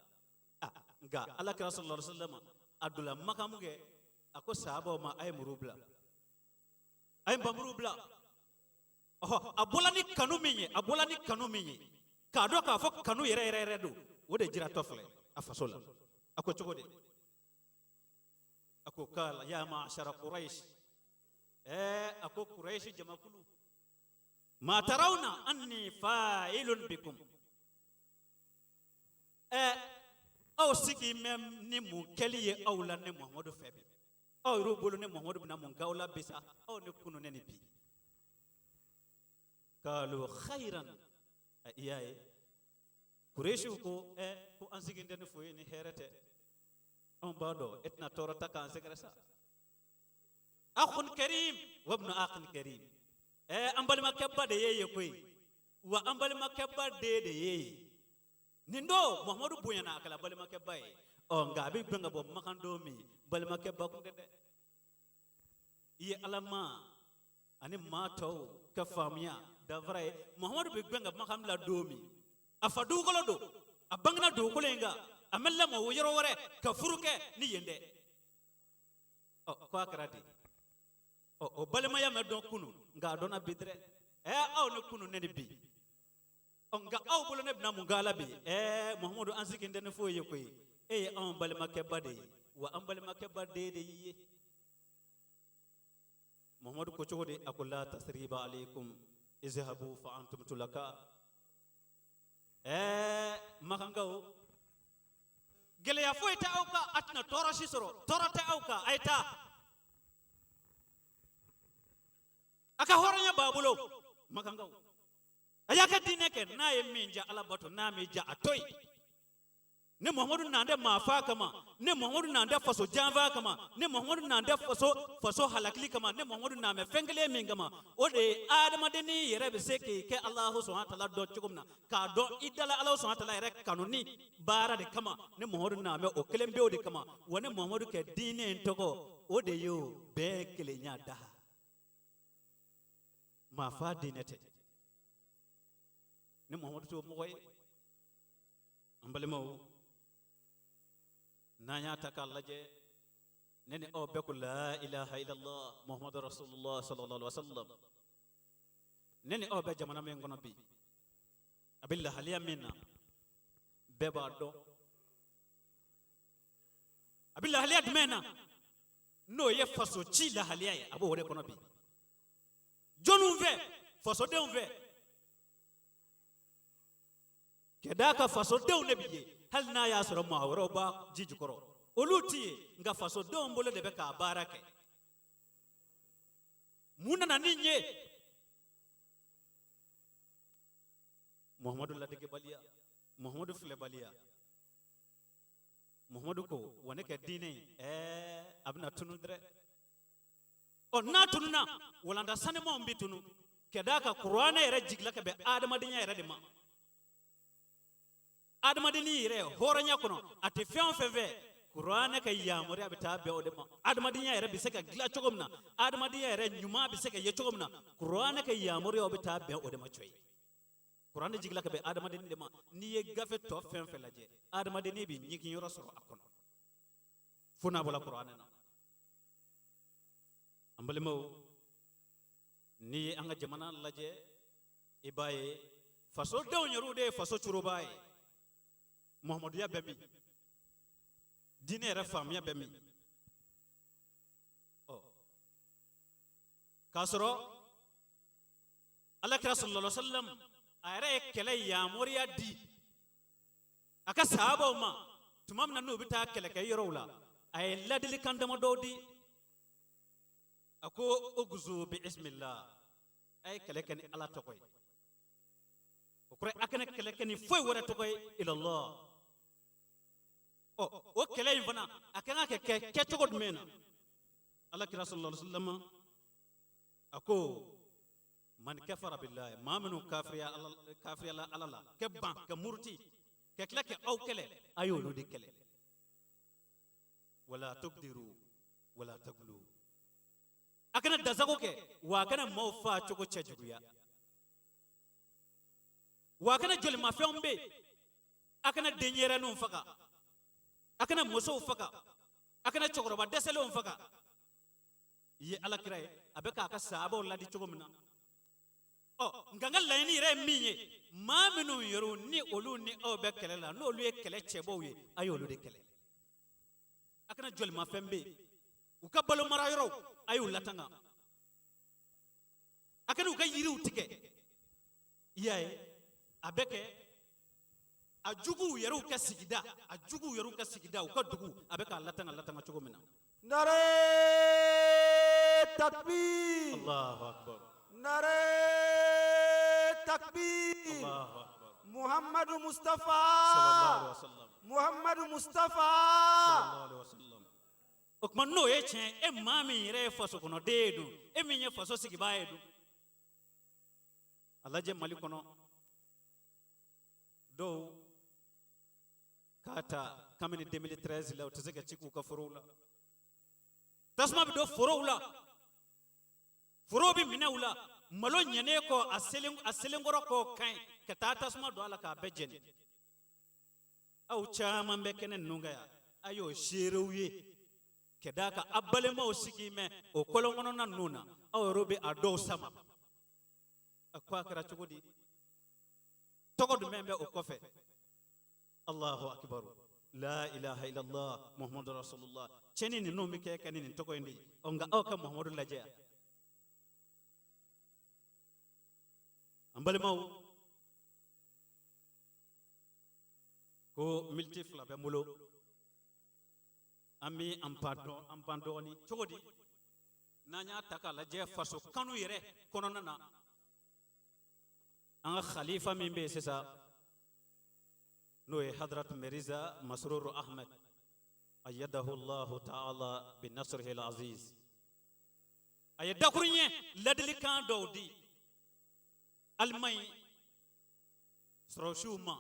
Ah, nka Ala kira sallallahu alaihi wasallam a donna Makan mun kɛ, a ko sahabaw ma, a ye muru bila, a ye npanmuru bila. Ɔhɔ, a bɔla ni kanu min ye, a bɔla ni kanu min ye, k'a dɔn k'a fɔ kanu yɛrɛ yɛrɛ yɛrɛ don, o de jiratɔ filɛ a faso la. A ko cogo di? A ko kala ya ma'ashara Quraish, a ko Quraish jamakulu, ma tarawna anni fa'ilun bikum. Aw sigi mɛ ni mun kɛli ye aw la ne Muhamadu fɛ bi? Aw yɛrɛw bolo ne Muhamadu bɛna mun k'aw la bi sa, aw ni kunu ne ni bi? Kalu khairan. I y'a ye, Kuresiw ko ko an sigi tɛ ni foyi ni hɛrɛ tɛ, anw b'a dɔn e tɛna tɔɔrɔ ta k'an sɛgɛrɛ sa. Akhun karim wa ibnu akhin karim, an balimakɛba de ye ye koyi, wa an balimakɛba den de ye ye. Nin don Muhamadu bonyana, a kɛla balimakɛba ye. Ɔ nka a bɛ gbɛn ka bɔ Makan don min, balimakɛba kun tɛ dɛ. I ye ala ma ani maa tɔw ka faamuya danfara ye. Muhamadu bɛ gbɛn ka Makan bila don min, a fa dugukolo don, a bangena dugukolo in kan, a ma lamɔ o yɔrɔ wɛrɛ ka furu kɛ ni yen dɛ. Ɔ ko a kɛra di? Ɔ o balimaya ma dɔn kunu, nka a dɔnna bi dɛrɛ. Aw ni kunu ne ni bi. Ɔ nka aw bolo ne bɛna mun k'a la bi? Muhamadu, an sigi tɛ ni foyi ye koyi. E ye anw balimakɛba de ye, wa an balimakɛba den de y'i ye. Muhamadu ko cogo di? A ko la tasriba alaykum izhabu fa antum tulaka. Makankaw, gɛlɛya foyi tɛ aw kan, a tɛna tɔɔrɔ si sɔrɔ, tɔɔrɔ tɛ aw kan, a ye taa. A ka hɔrɔnya b'a bolo. Makankaw, a y'a ka diinɛ kɛ, n'a ye min diya Ala bato, n'a m'i diya a to yen. Ne Muhamadu nan tɛ maa faa kama, ne Muhamadu nan tɛ faso janfa kama, ne Muhamadu nan tɛ faso halakili kama, ne Muhamadu nan bɛ fɛn kelen min kama, o de ye adamadennin yɛrɛ bɛ se k'i kɛ Alahu subahana taala dɔn cogo min na, k'a dɔn i dala Alahu subahana taala yɛrɛ kanuni baara de kama. Ne Muhamadu nan bɛ o kelen pewu de kama. Wa ne Muhamadu kɛ diinɛ in tɔgɔ, o de ye o bɛn kelenya da. Maa fa diinɛ tɛ. Ne Muhamadu t'o mɔgɔ ye. An balimaw, n'an y'a ta k'a lajɛ, ne ni aw bɛɛ ko la ilaha illallah Muhammadu rasulullah sallallahu alaihi wasallam. Ne ni aw bɛ jamana min kɔnɔ bi, a bɛ lahaliya min na, bɛɛ b'a dɔn. A bɛ lahaliya jumɛn na? N'o ye faso ci lahaliya ye, a b'o de kɔnɔ bi. Jɔnniw fɛ? Fasodenw fɛ. Ka d'a kan fasodenw de bɛ yen, hali n'a y'a sɔrɔ maa wɛrɛw b'a ji jukɔrɔ, olu tɛ yen, nka fasodenw bolo de bɛ k'a baara kɛ. Mun nana ni nin ye? Muhamadu ladegebaliya, Muhamadu filɛbaliya. Muhamadu ko wa ne kɛ diinɛ ye, a bɛna tunu dɛrɛ. Ɔ n'a tununa, walanda sanumanw bɛ tunu. Ka d'a kan kuranɛ yɛrɛ jigila ka bɛn adamadenya yɛrɛ de ma. Adamadennin yɛrɛ hɔrɔnya kɔnɔ, a tɛ fɛn o fɛn fɛ, kuranɛ ka yamaruya bɛ taa bɛn o de ma. Adamadenya yɛrɛ bɛ se ka dilan cogo min na, adamadenya yɛrɛ ɲuman bɛ se ka ye cogo min na, kuranɛ ka yamaruyaw bɛ taa bɛn o de ma cɔyi. Kuranɛ jigila ka bɛn adamadennin de ma. N'i ye gafe tɔ fɛn fɛn lajɛ, adamadennin bɛ ɲigin yɔrɔ sɔrɔ a kɔnɔ, fo n'a bɔra kuranɛ na. An balimaw, n'i ye an ka jamana lajɛ, i b'a ye fasodenw yɛrɛw de ye faso curobaa ye. Muhamaduya bɛ min? Diinɛ yɛrɛ faamuya bɛ min? Ɔ k'a sɔrɔ Alakira sallallahu alaihi wasallam a yɛrɛ ye kɛlɛ yamaruya di a ka sahabaw ma tuma min na n'u bɛ taa kɛlɛkɛ yɔrɔw la, a ye ladilikan damadɔw di. A ko uguzu bi ismillah, a ye kɛlɛ kɛ ni Ala tɔgɔ ye. O kɔrɔ ye a kana kɛlɛ kɛ ni foyi wɛrɛ tɔgɔ ye ilallah. Ɔ o kɛlɛ in fana a kan ka kɛ kɛcogo jumɛn na? Ala kira sallallahu alaihi wasallam a ko man kafara billahi, maa minnu kafiriyala Ala la, ka ban ka muruti ka tila ka aw kɛlɛ, a y'olu de kɛlɛ. Wala tugdiru wala tagulu, A kana dansago kɛ, wa a kana maaw faa cogo cɛjuguya, wa a kana jolimafɛnw bɛ yen, a kana denyɛrɛninw faga, a kana musow faga, a kana cɛkɔrɔba dɛsɛlenw faga. I ye Ala kira ye, a bɛ k'a ka sahabaw ladi cogo min na. Ɔ, nka n ka laɲini yɛrɛ ye min ye, maa minnu yɛrɛw ni olu ni aw bɛ kɛlɛ la, n'olu ye kɛlɛ cɛbɔw ye, a y'olu de kɛlɛ. A kana jolimafɛn bɛ yen, u ka balo mara yɔrɔw, a y'u latanga, a kana u ka yiriw tigɛ. I y'a ye, a bɛ kɛ a juguw yɛrɛw ka sigida, a juguw yɛrɛw ka sigida, u ka dugu, a bɛ k'a latanga latanga cogo min na. Nare takbir. Allahu akbar. Nare takbir. Allahu akbar. Muhammadu Mustafa. Sallallahu alaihi wasallam. Muhammadu Mustafa. Sallallahu alaihi wasallam. O tuma, n'o ye tiɲɛ, e maa min yɛrɛ ye faso kɔnɔden ye dun, e min ye faso sigibaa ye dun, a lajɛ Mali kɔnɔ, dɔw k'a ta kabini 2013 la, u tɛ se ka ci k'u ka forow la. Tasuma bɛ don forow la, forow bɛ minɛ u la, malo ɲɛnen kɔ, a selen, a selenkɔrɔ kɔ ka ɲi ka taa tasuma don a la k'a bɛɛ jeni. Aw caman bɛ kɛnɛ ninnu kan yan, a y'o seerew ye ka d'a kan a balimaw sigi mɛn o kɔlɔn kɔnɔna ninnu na, aw yɛrɛ bɛ a dɔw sama. A ko a kɛra cogo di? Tɔgɔ jumɛn bɛ o kɔfɛ? Allahu akbar, la ilaha illallah, Muhammadu rasulullah. Cɛni ninnu bɛ kɛ ka ni nin tɔgɔ in de ye. Ɔ, nka aw ka Muhammadu lajɛ yan. An balimaw, ko miniti 2 bɛ n bolo, an bɛ an pan dɔn, an pan dɔɔni. Cogo di n'an y'a ta k'a lajɛ faso kanu yɛrɛ kɔnɔna na, an ka khalifa min bɛ yen sisan, n'o ye Hadrat Mirza Masrur Ahmed, ayyadahu Allahu ta'ala bi nasrihi al-aziz, a ye dakuruɲɛ ladilikan dɔw di Alimaɲi sɔrɔdasiw ma,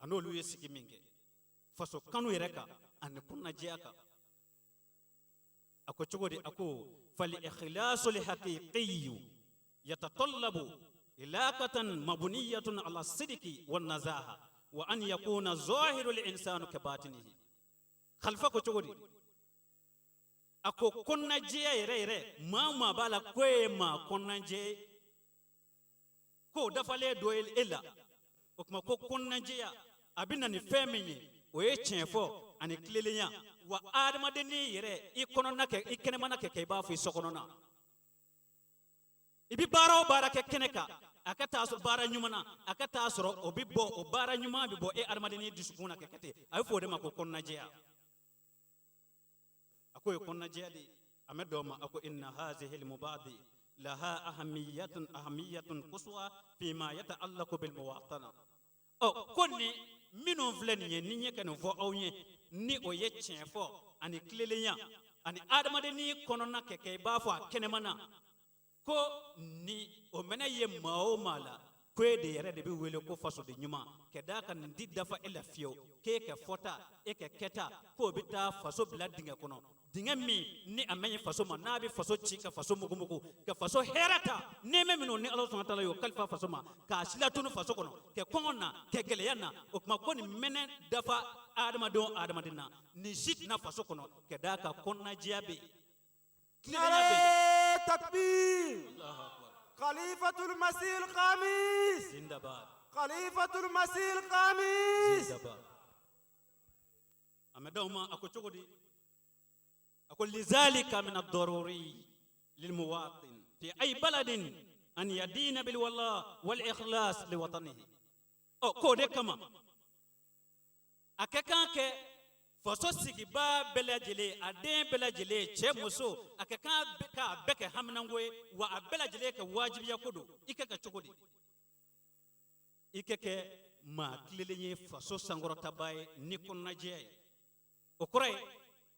a n'olu ye sigi min kɛ faso kanu yɛrɛ kan ani kɔnɔnajɛya kan. A ko cogo di? A ko fal ikhlasu li haqiqiyu yatatallabu ilaqatan mabniyatun ala sidiki wan nazaha wa an yakuna zahiru lil insanu ka batinihi. Khalifa ko cogo di? A ko kɔnɔnajɛya yɛrɛ yɛrɛ, maa o maa b'a la ko e ye maa kɔnɔnajɛ ye, k'o dafalen don e la, o tuma ko kɔnɔnajɛya a bɛ na ni fɛn min ye, o ye tiɲɛ fɔ ani tilelenya, wa adamadennin yɛrɛ, i kɔnɔna kɛ, i kɛnɛmana kɛ kɛ i b'a fɔ i so kɔnɔna, i bɛ baara o baara kɛ kɛnɛ kan, a ka taa sɔrɔ baara ɲuman na, a ka taa sɔrɔ o bɛ bɔ, o baara ɲuman bɛ bɔ e adamadennin dusukun na kɛ kɛ ten. A bɛ fɔ o de ma ko kɔnɔnajɛya. A k'o ye kɔnɔnajɛya de ye. A mɛ dɔw ma, a ko inna hazihi mubadi laha ahamiyatun ahamiyatun quswa fima yata'allaqu bil muwatana. Ɔ, ko nin minnu filɛ nin ye, ni n ye ka nin fɔ aw ye, ni o ye tiɲɛ fɔ ani tilelenya ani adamadennin kɔnɔna kɛ kɛ i b'a fɔ a kɛnɛmana, ko ni o mɛnɛ ye maa o maa la, ko e de yɛrɛ de bɛ wele ko fasoden ɲuman, ka d'a kan nin ti dafa e la fiyewu, k'e ka fɔta, e ka kɛta, k'o bɛ taa faso bila dingɛ kɔnɔ, dingɛ min ni a man ɲi faso ma, n'a bɛ faso ci, ka faso mugumugu, ka faso hɛrɛ ta, nɛɛmɛ minnu ni Ala sɔnna taala y'o kalifa faso ma, k'a silatunu faso kɔnɔ, kɛ kɔngɔ na, kɛ gɛlɛya na. O tuma ko nin mɛnɛ dafa adamaden o adamaden na, nin si tɛna faso kɔnɔ, ka d'a kan kɔnɔnajɛya bɛ yen, tilennenya bɛ yen. Nare takbir. Khalifatul Masih al-Khamis. Zindabad. Khalifatul Masih al-Khamis. Zindabad. A mɛ d'aw ma, a ko cogo di? A ko lizalika min ad-daruri lilmuwatin fi ay baladin an yadina bil wala wal ikhlas li watanihi. Ɔ, k'o de kama a ka kan kɛ faso sigibaa bɛɛ lajɛlen, a den bɛɛ lajɛlen, cɛ, muso, a ka kan k'a bɛɛ kɛ haminanko ye, wa a bɛɛ lajɛlen kɛ wajibiya ko don. I ka kɛ cogo di? I ka kɛ maa tilelen ye, faso sankɔrɔtabaa ye ni kɔnɔnajɛya ye. O kɔrɔ ye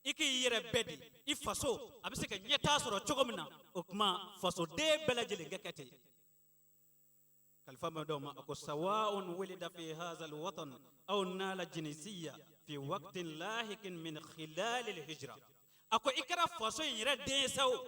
i k'i yɛrɛ bɛɛ di i faso a bɛ se ka ɲɛtaa sɔrɔ cogo min na. O tuma fasoden bɛɛ lajɛlen ka kɛ ten. Kalifa ma dɔw ma, a ko sawa'un wulida fi hadha alwatan aw nala jinsiyya fi waqtin lahikin min khilal alhijra. A ko i kɛra faso in yɛrɛ den ye sa o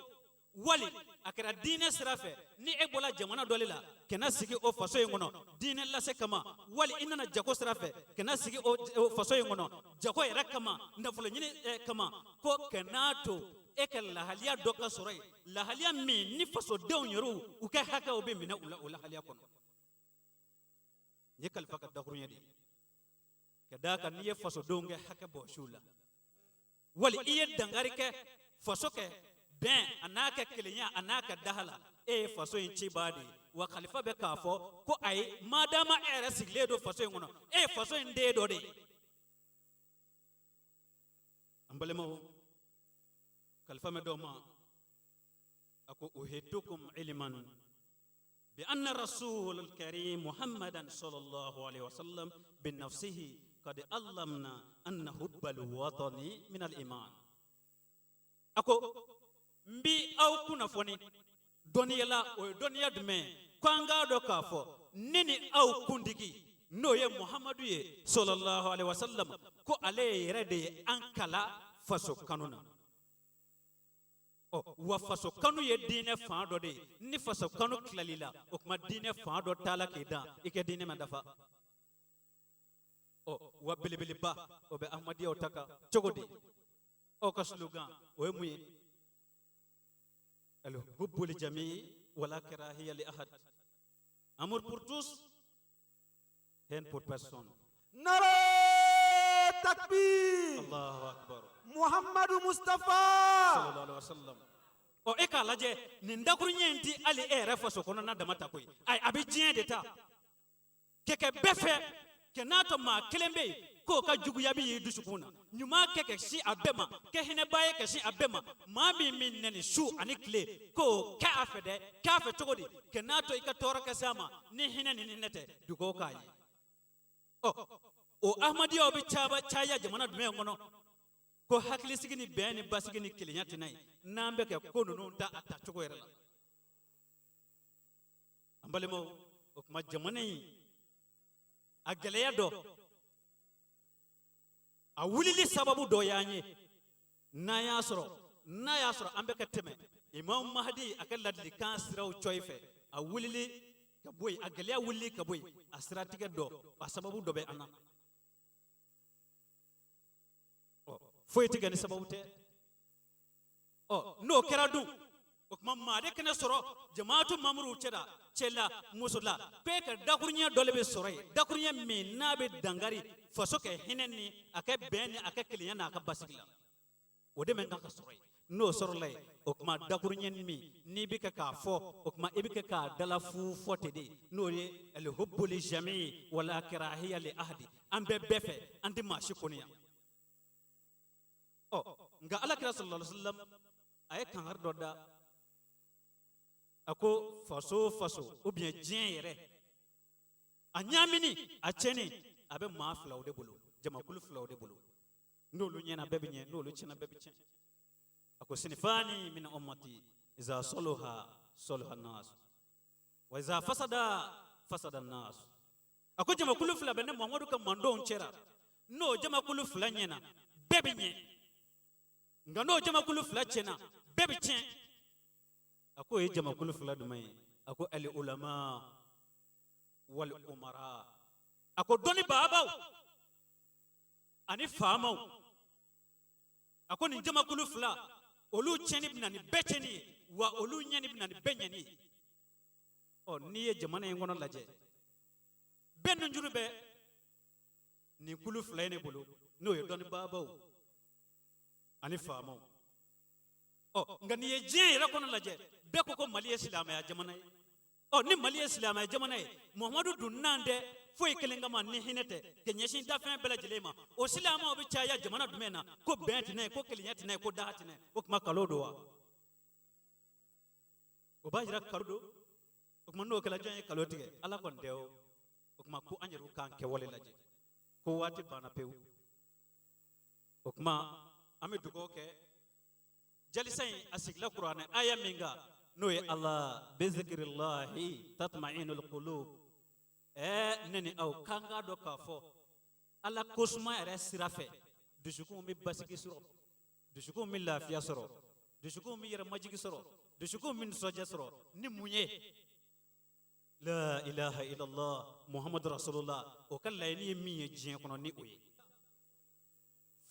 Wali a kɛra diinɛ sira fɛ, ni e bɔra jamana dɔ le la ka na sigi o faso in kɔnɔ diinɛ lase kama, wali i nana jago sira fɛ ka na sigi o faso in kɔnɔ jago yɛrɛ kama, nafolo ɲini kama, ko kana to e ka lahaliya dɔ ka sɔrɔ yen, lahaliya min ni fasodenw yɛrɛw u ka hakɛw bɛ minɛ u la o lahaliya kɔnɔ. Nin ye kalifa ka dakuruɲɛ de ye, ka d'a kan n'i ye fasodenw kɛ hakɛ bɔsi u la, wali i ye dankari kɛ faso kɛ bɛn a n'a kɛ kelenya a n'a kɛ daha la, e ye faso in cibaa de ye. Wa kalifa bɛ k'a fɔ ko ayi, madama e yɛrɛ sigilen don faso in kɔnɔ, e ye faso in den dɔ de ye. An balimaw, kalifa mɛn dɔw ma, a ko uhitukum iliman bi anna rasul alkarim muhammadan sallallahu alaihi wasallam binafsihi qad allamna anna hubbal watani min al iman. A ko n bi aw kunnafoni dɔnniya la, o ye dɔnniya jumɛn ye? Ko an k'a dɔn k'a fɔ ne ni aw kuntigi, n'o ye Muhamadu ye sallallahu alaihi wasallam, ko ale yɛrɛ de ye an kalan faso kanu na. Ɔ wa faso kanu ye diinɛ fan dɔ de ye. Ni faso kanu tilal'i la, o tuma diinɛ fan dɔ t'a la k'i dan, i ka diinɛ ma dafa. Ɔ wa belebeleba o bɛ ahmadiyaw ta kan cogo di? Aw ka slogan o ye mun ye? Alhubbu li jami wala karahiya li ahad, amour pour tous, haine pour personne. Nare takbir. Allahu akbar. Muhammadu Mustafa. Sallallahu alaihi wasallam. Ɔ e k'a lajɛ, nin dakuruɲɛ in ti hali e yɛrɛ faso kɔnɔna dama ta koyi, ayi, a bɛ diɲɛ de ta kɛ kɛ bɛɛ fɛ, kɛ n'a to maa kelen bɛ yen k'o ka juguya bɛ y'i dusukun na, ɲuman kɛ ka sin a bɛɛ ma, kɛ hinɛbaa ye ka sin a bɛɛ ma. Maa min min nɛni su ani tile, k'o kɛ a fɛ dɛ, kɛ a fɛ cogo di? Kɛ n'a to i ka tɔɔrɔ kɛ s'a ma ni hinɛ ni hinɛ tɛ, dugawu k'a ye. Ɔ o ahmadiyaw bɛ caya jamana jumɛn kɔnɔ ko hakilisigi ni bɛn ni basigi ni kelenya tɛ na yen, n'an bɛ kɛ ko ninnu ta a tacogo yɛrɛ la? An balimaw, o tuma jamana in a gɛlɛya dɔ, a wulili sababu dɔ y'an ye, n'a y'a sɔrɔ an bɛ ka tɛmɛ Imam Mahdi a ka ladilikan siraw cɔyi fɛ, a wulili ka bɔ yen, a gɛlɛya wulili ka bɔ yen, a siratigɛ dɔ, a sababu dɔ bɛ an na. Ɔ foyi tɛ kɛ ni sababu tɛ. Ɔ n'o kɛra dun, o tuma maa de kɛnɛ sɔrɔ jamaatu mamuruw cɛ la, cɛ la, muso la, ko e ka dakuruɲɛ dɔ le bɛ sɔrɔ yen, dakuruɲɛ min n'a bɛ dankari faso kɛ hinɛ ni a kɛ bɛn ni a kɛ kelenya n'a ka basigi la, o de man kan ka sɔrɔ yen. N'o sɔrɔla yen, o tuma dakuruɲɛ min n'i bɛ kɛ k'a fɔ, o tuma i bɛ kɛ k'a dala fu fɔ ten de, n'o ye alhubbu li jami wala karahiya li ahadi, an bɛ bɛɛ fɛ, an tɛ maa si kɔniya. Ɔ nka Ala kira sallallahu alaihi wasallam a ye kankari dɔ da, a ko faso o faso ou bien diɲɛ yɛrɛ a ɲaamini, a tiɲɛni, a bɛ maa filaw de bolo, jamakulu filaw de bolo, n'olu ɲɛna bɛɛ bɛ ɲɛ, n'olu tiɲɛna bɛɛ bɛ tiɲɛ. A ko sinifani min ummati iza soluha soluha nas wa iza fasada fasada nas. A ko jamakulu fila bɛ ne Muhamadu ka mandenw cɛra, n'o jamakulu fila ɲɛna bɛɛ bɛ ɲɛ, nka n'o jamakulu fila tiɲɛna bɛɛ bɛ tiɲɛ. A ko o ye jamakulu fila jumɛn ye? A ko al ulama wal umara. A ko dɔnni baabaw ani faamaw. A ko nin jamakulu fila, olu tiɲɛni bɛ na ni bɛɛ tiɲɛni ye, wa olu ɲɛni bɛ na ni bɛɛ ɲɛni ye. Ɔ n'i ye jamana in kɔnɔ lajɛ, bɛɛ nujuru bɛ nin kulu fila in de bolo, n'o ye dɔnnibaabaw ani faamaw. Ɔ nka n'i ye diɲɛ yɛrɛ kɔnɔ lajɛ, bɛɛ ko ko Mali ye silamɛya jamana ye. Ɔ ni Mali ye silamɛya jamana ye, Muhamadu dun nan tɛ foyi kelen kama ni hinɛ tɛ ka ɲɛsin dafɛn bɛɛ lajɛlen ma, o silamɛw bɛ caya jamana jumɛn na ko bɛn tɛ n'a ye, ko kelenya tɛ n'a ye, ko daha tɛ n'a ye? O tuma kalo don wa? O b'a jira kalo don. O tuma n'o kɛra, jɔn ye kalo tigɛ? Ala kɔni tɛ. O o tuma ko an yɛrɛw k'an kɛwale lajɛ, ko waati banna pewu. O tuma an bɛ dugawu kɛ jalisa in a sigila kuranɛ aya min kan, n'o ye ala bizikirilahi tatma'inul qulub. Ɛɛ ne ni aw k'an k'a dɔn k'a fɔ Ala kosuma yɛrɛ sira fɛ, dusukunw bɛ basigi sɔrɔ, dusukunw bɛ lafiya sɔrɔ, dusukunw bɛ yɛrɛ majigi sɔrɔ. Dusukun bɛ nisɔndiya sɔrɔ ni mun ye? La ilaha illallah Muhammadu rasulullah. O ka laɲini ye min ye diɲɛ kɔnɔ, ni o ye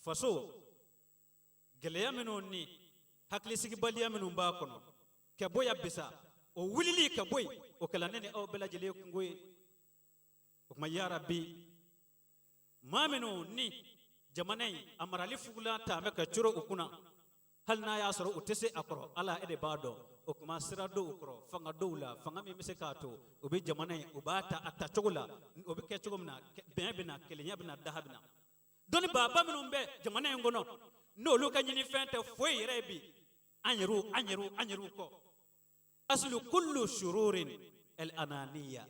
faso gɛlɛya minnu ni hakilisigibaliya minnu b'a kɔnɔ ka bɔ yan bisa, o wulili ka bɔ yen, o kɛla ne ni aw bɛɛ lajɛlen kunko ye. O tuma, yarabi, maa minnu ni jamana in a marali fugulan ta bɛ ka coro u kunna, hali n'a y'a sɔrɔ u tɛ se a kɔrɔ, Ala, e de b'a dɔn. O tuma, sira dɔw kɔrɔ, fanga dɔw la, fanga min bɛ se k'a to u bɛ jamana in, u b'a ta a ta cogo la, o bɛ kɛ cogo min na, bɛn bɛ na, kelenya bɛ na, daha bɛ na. Dɔnnibaaba minnu bɛ jamana in kɔnɔ, n'olu ka ɲinifɛn tɛ foyi yɛrɛ ye bi an yɛrɛw, an yɛrɛw, an yɛrɛw kɔ. Aslu kullu shururin al ananiya.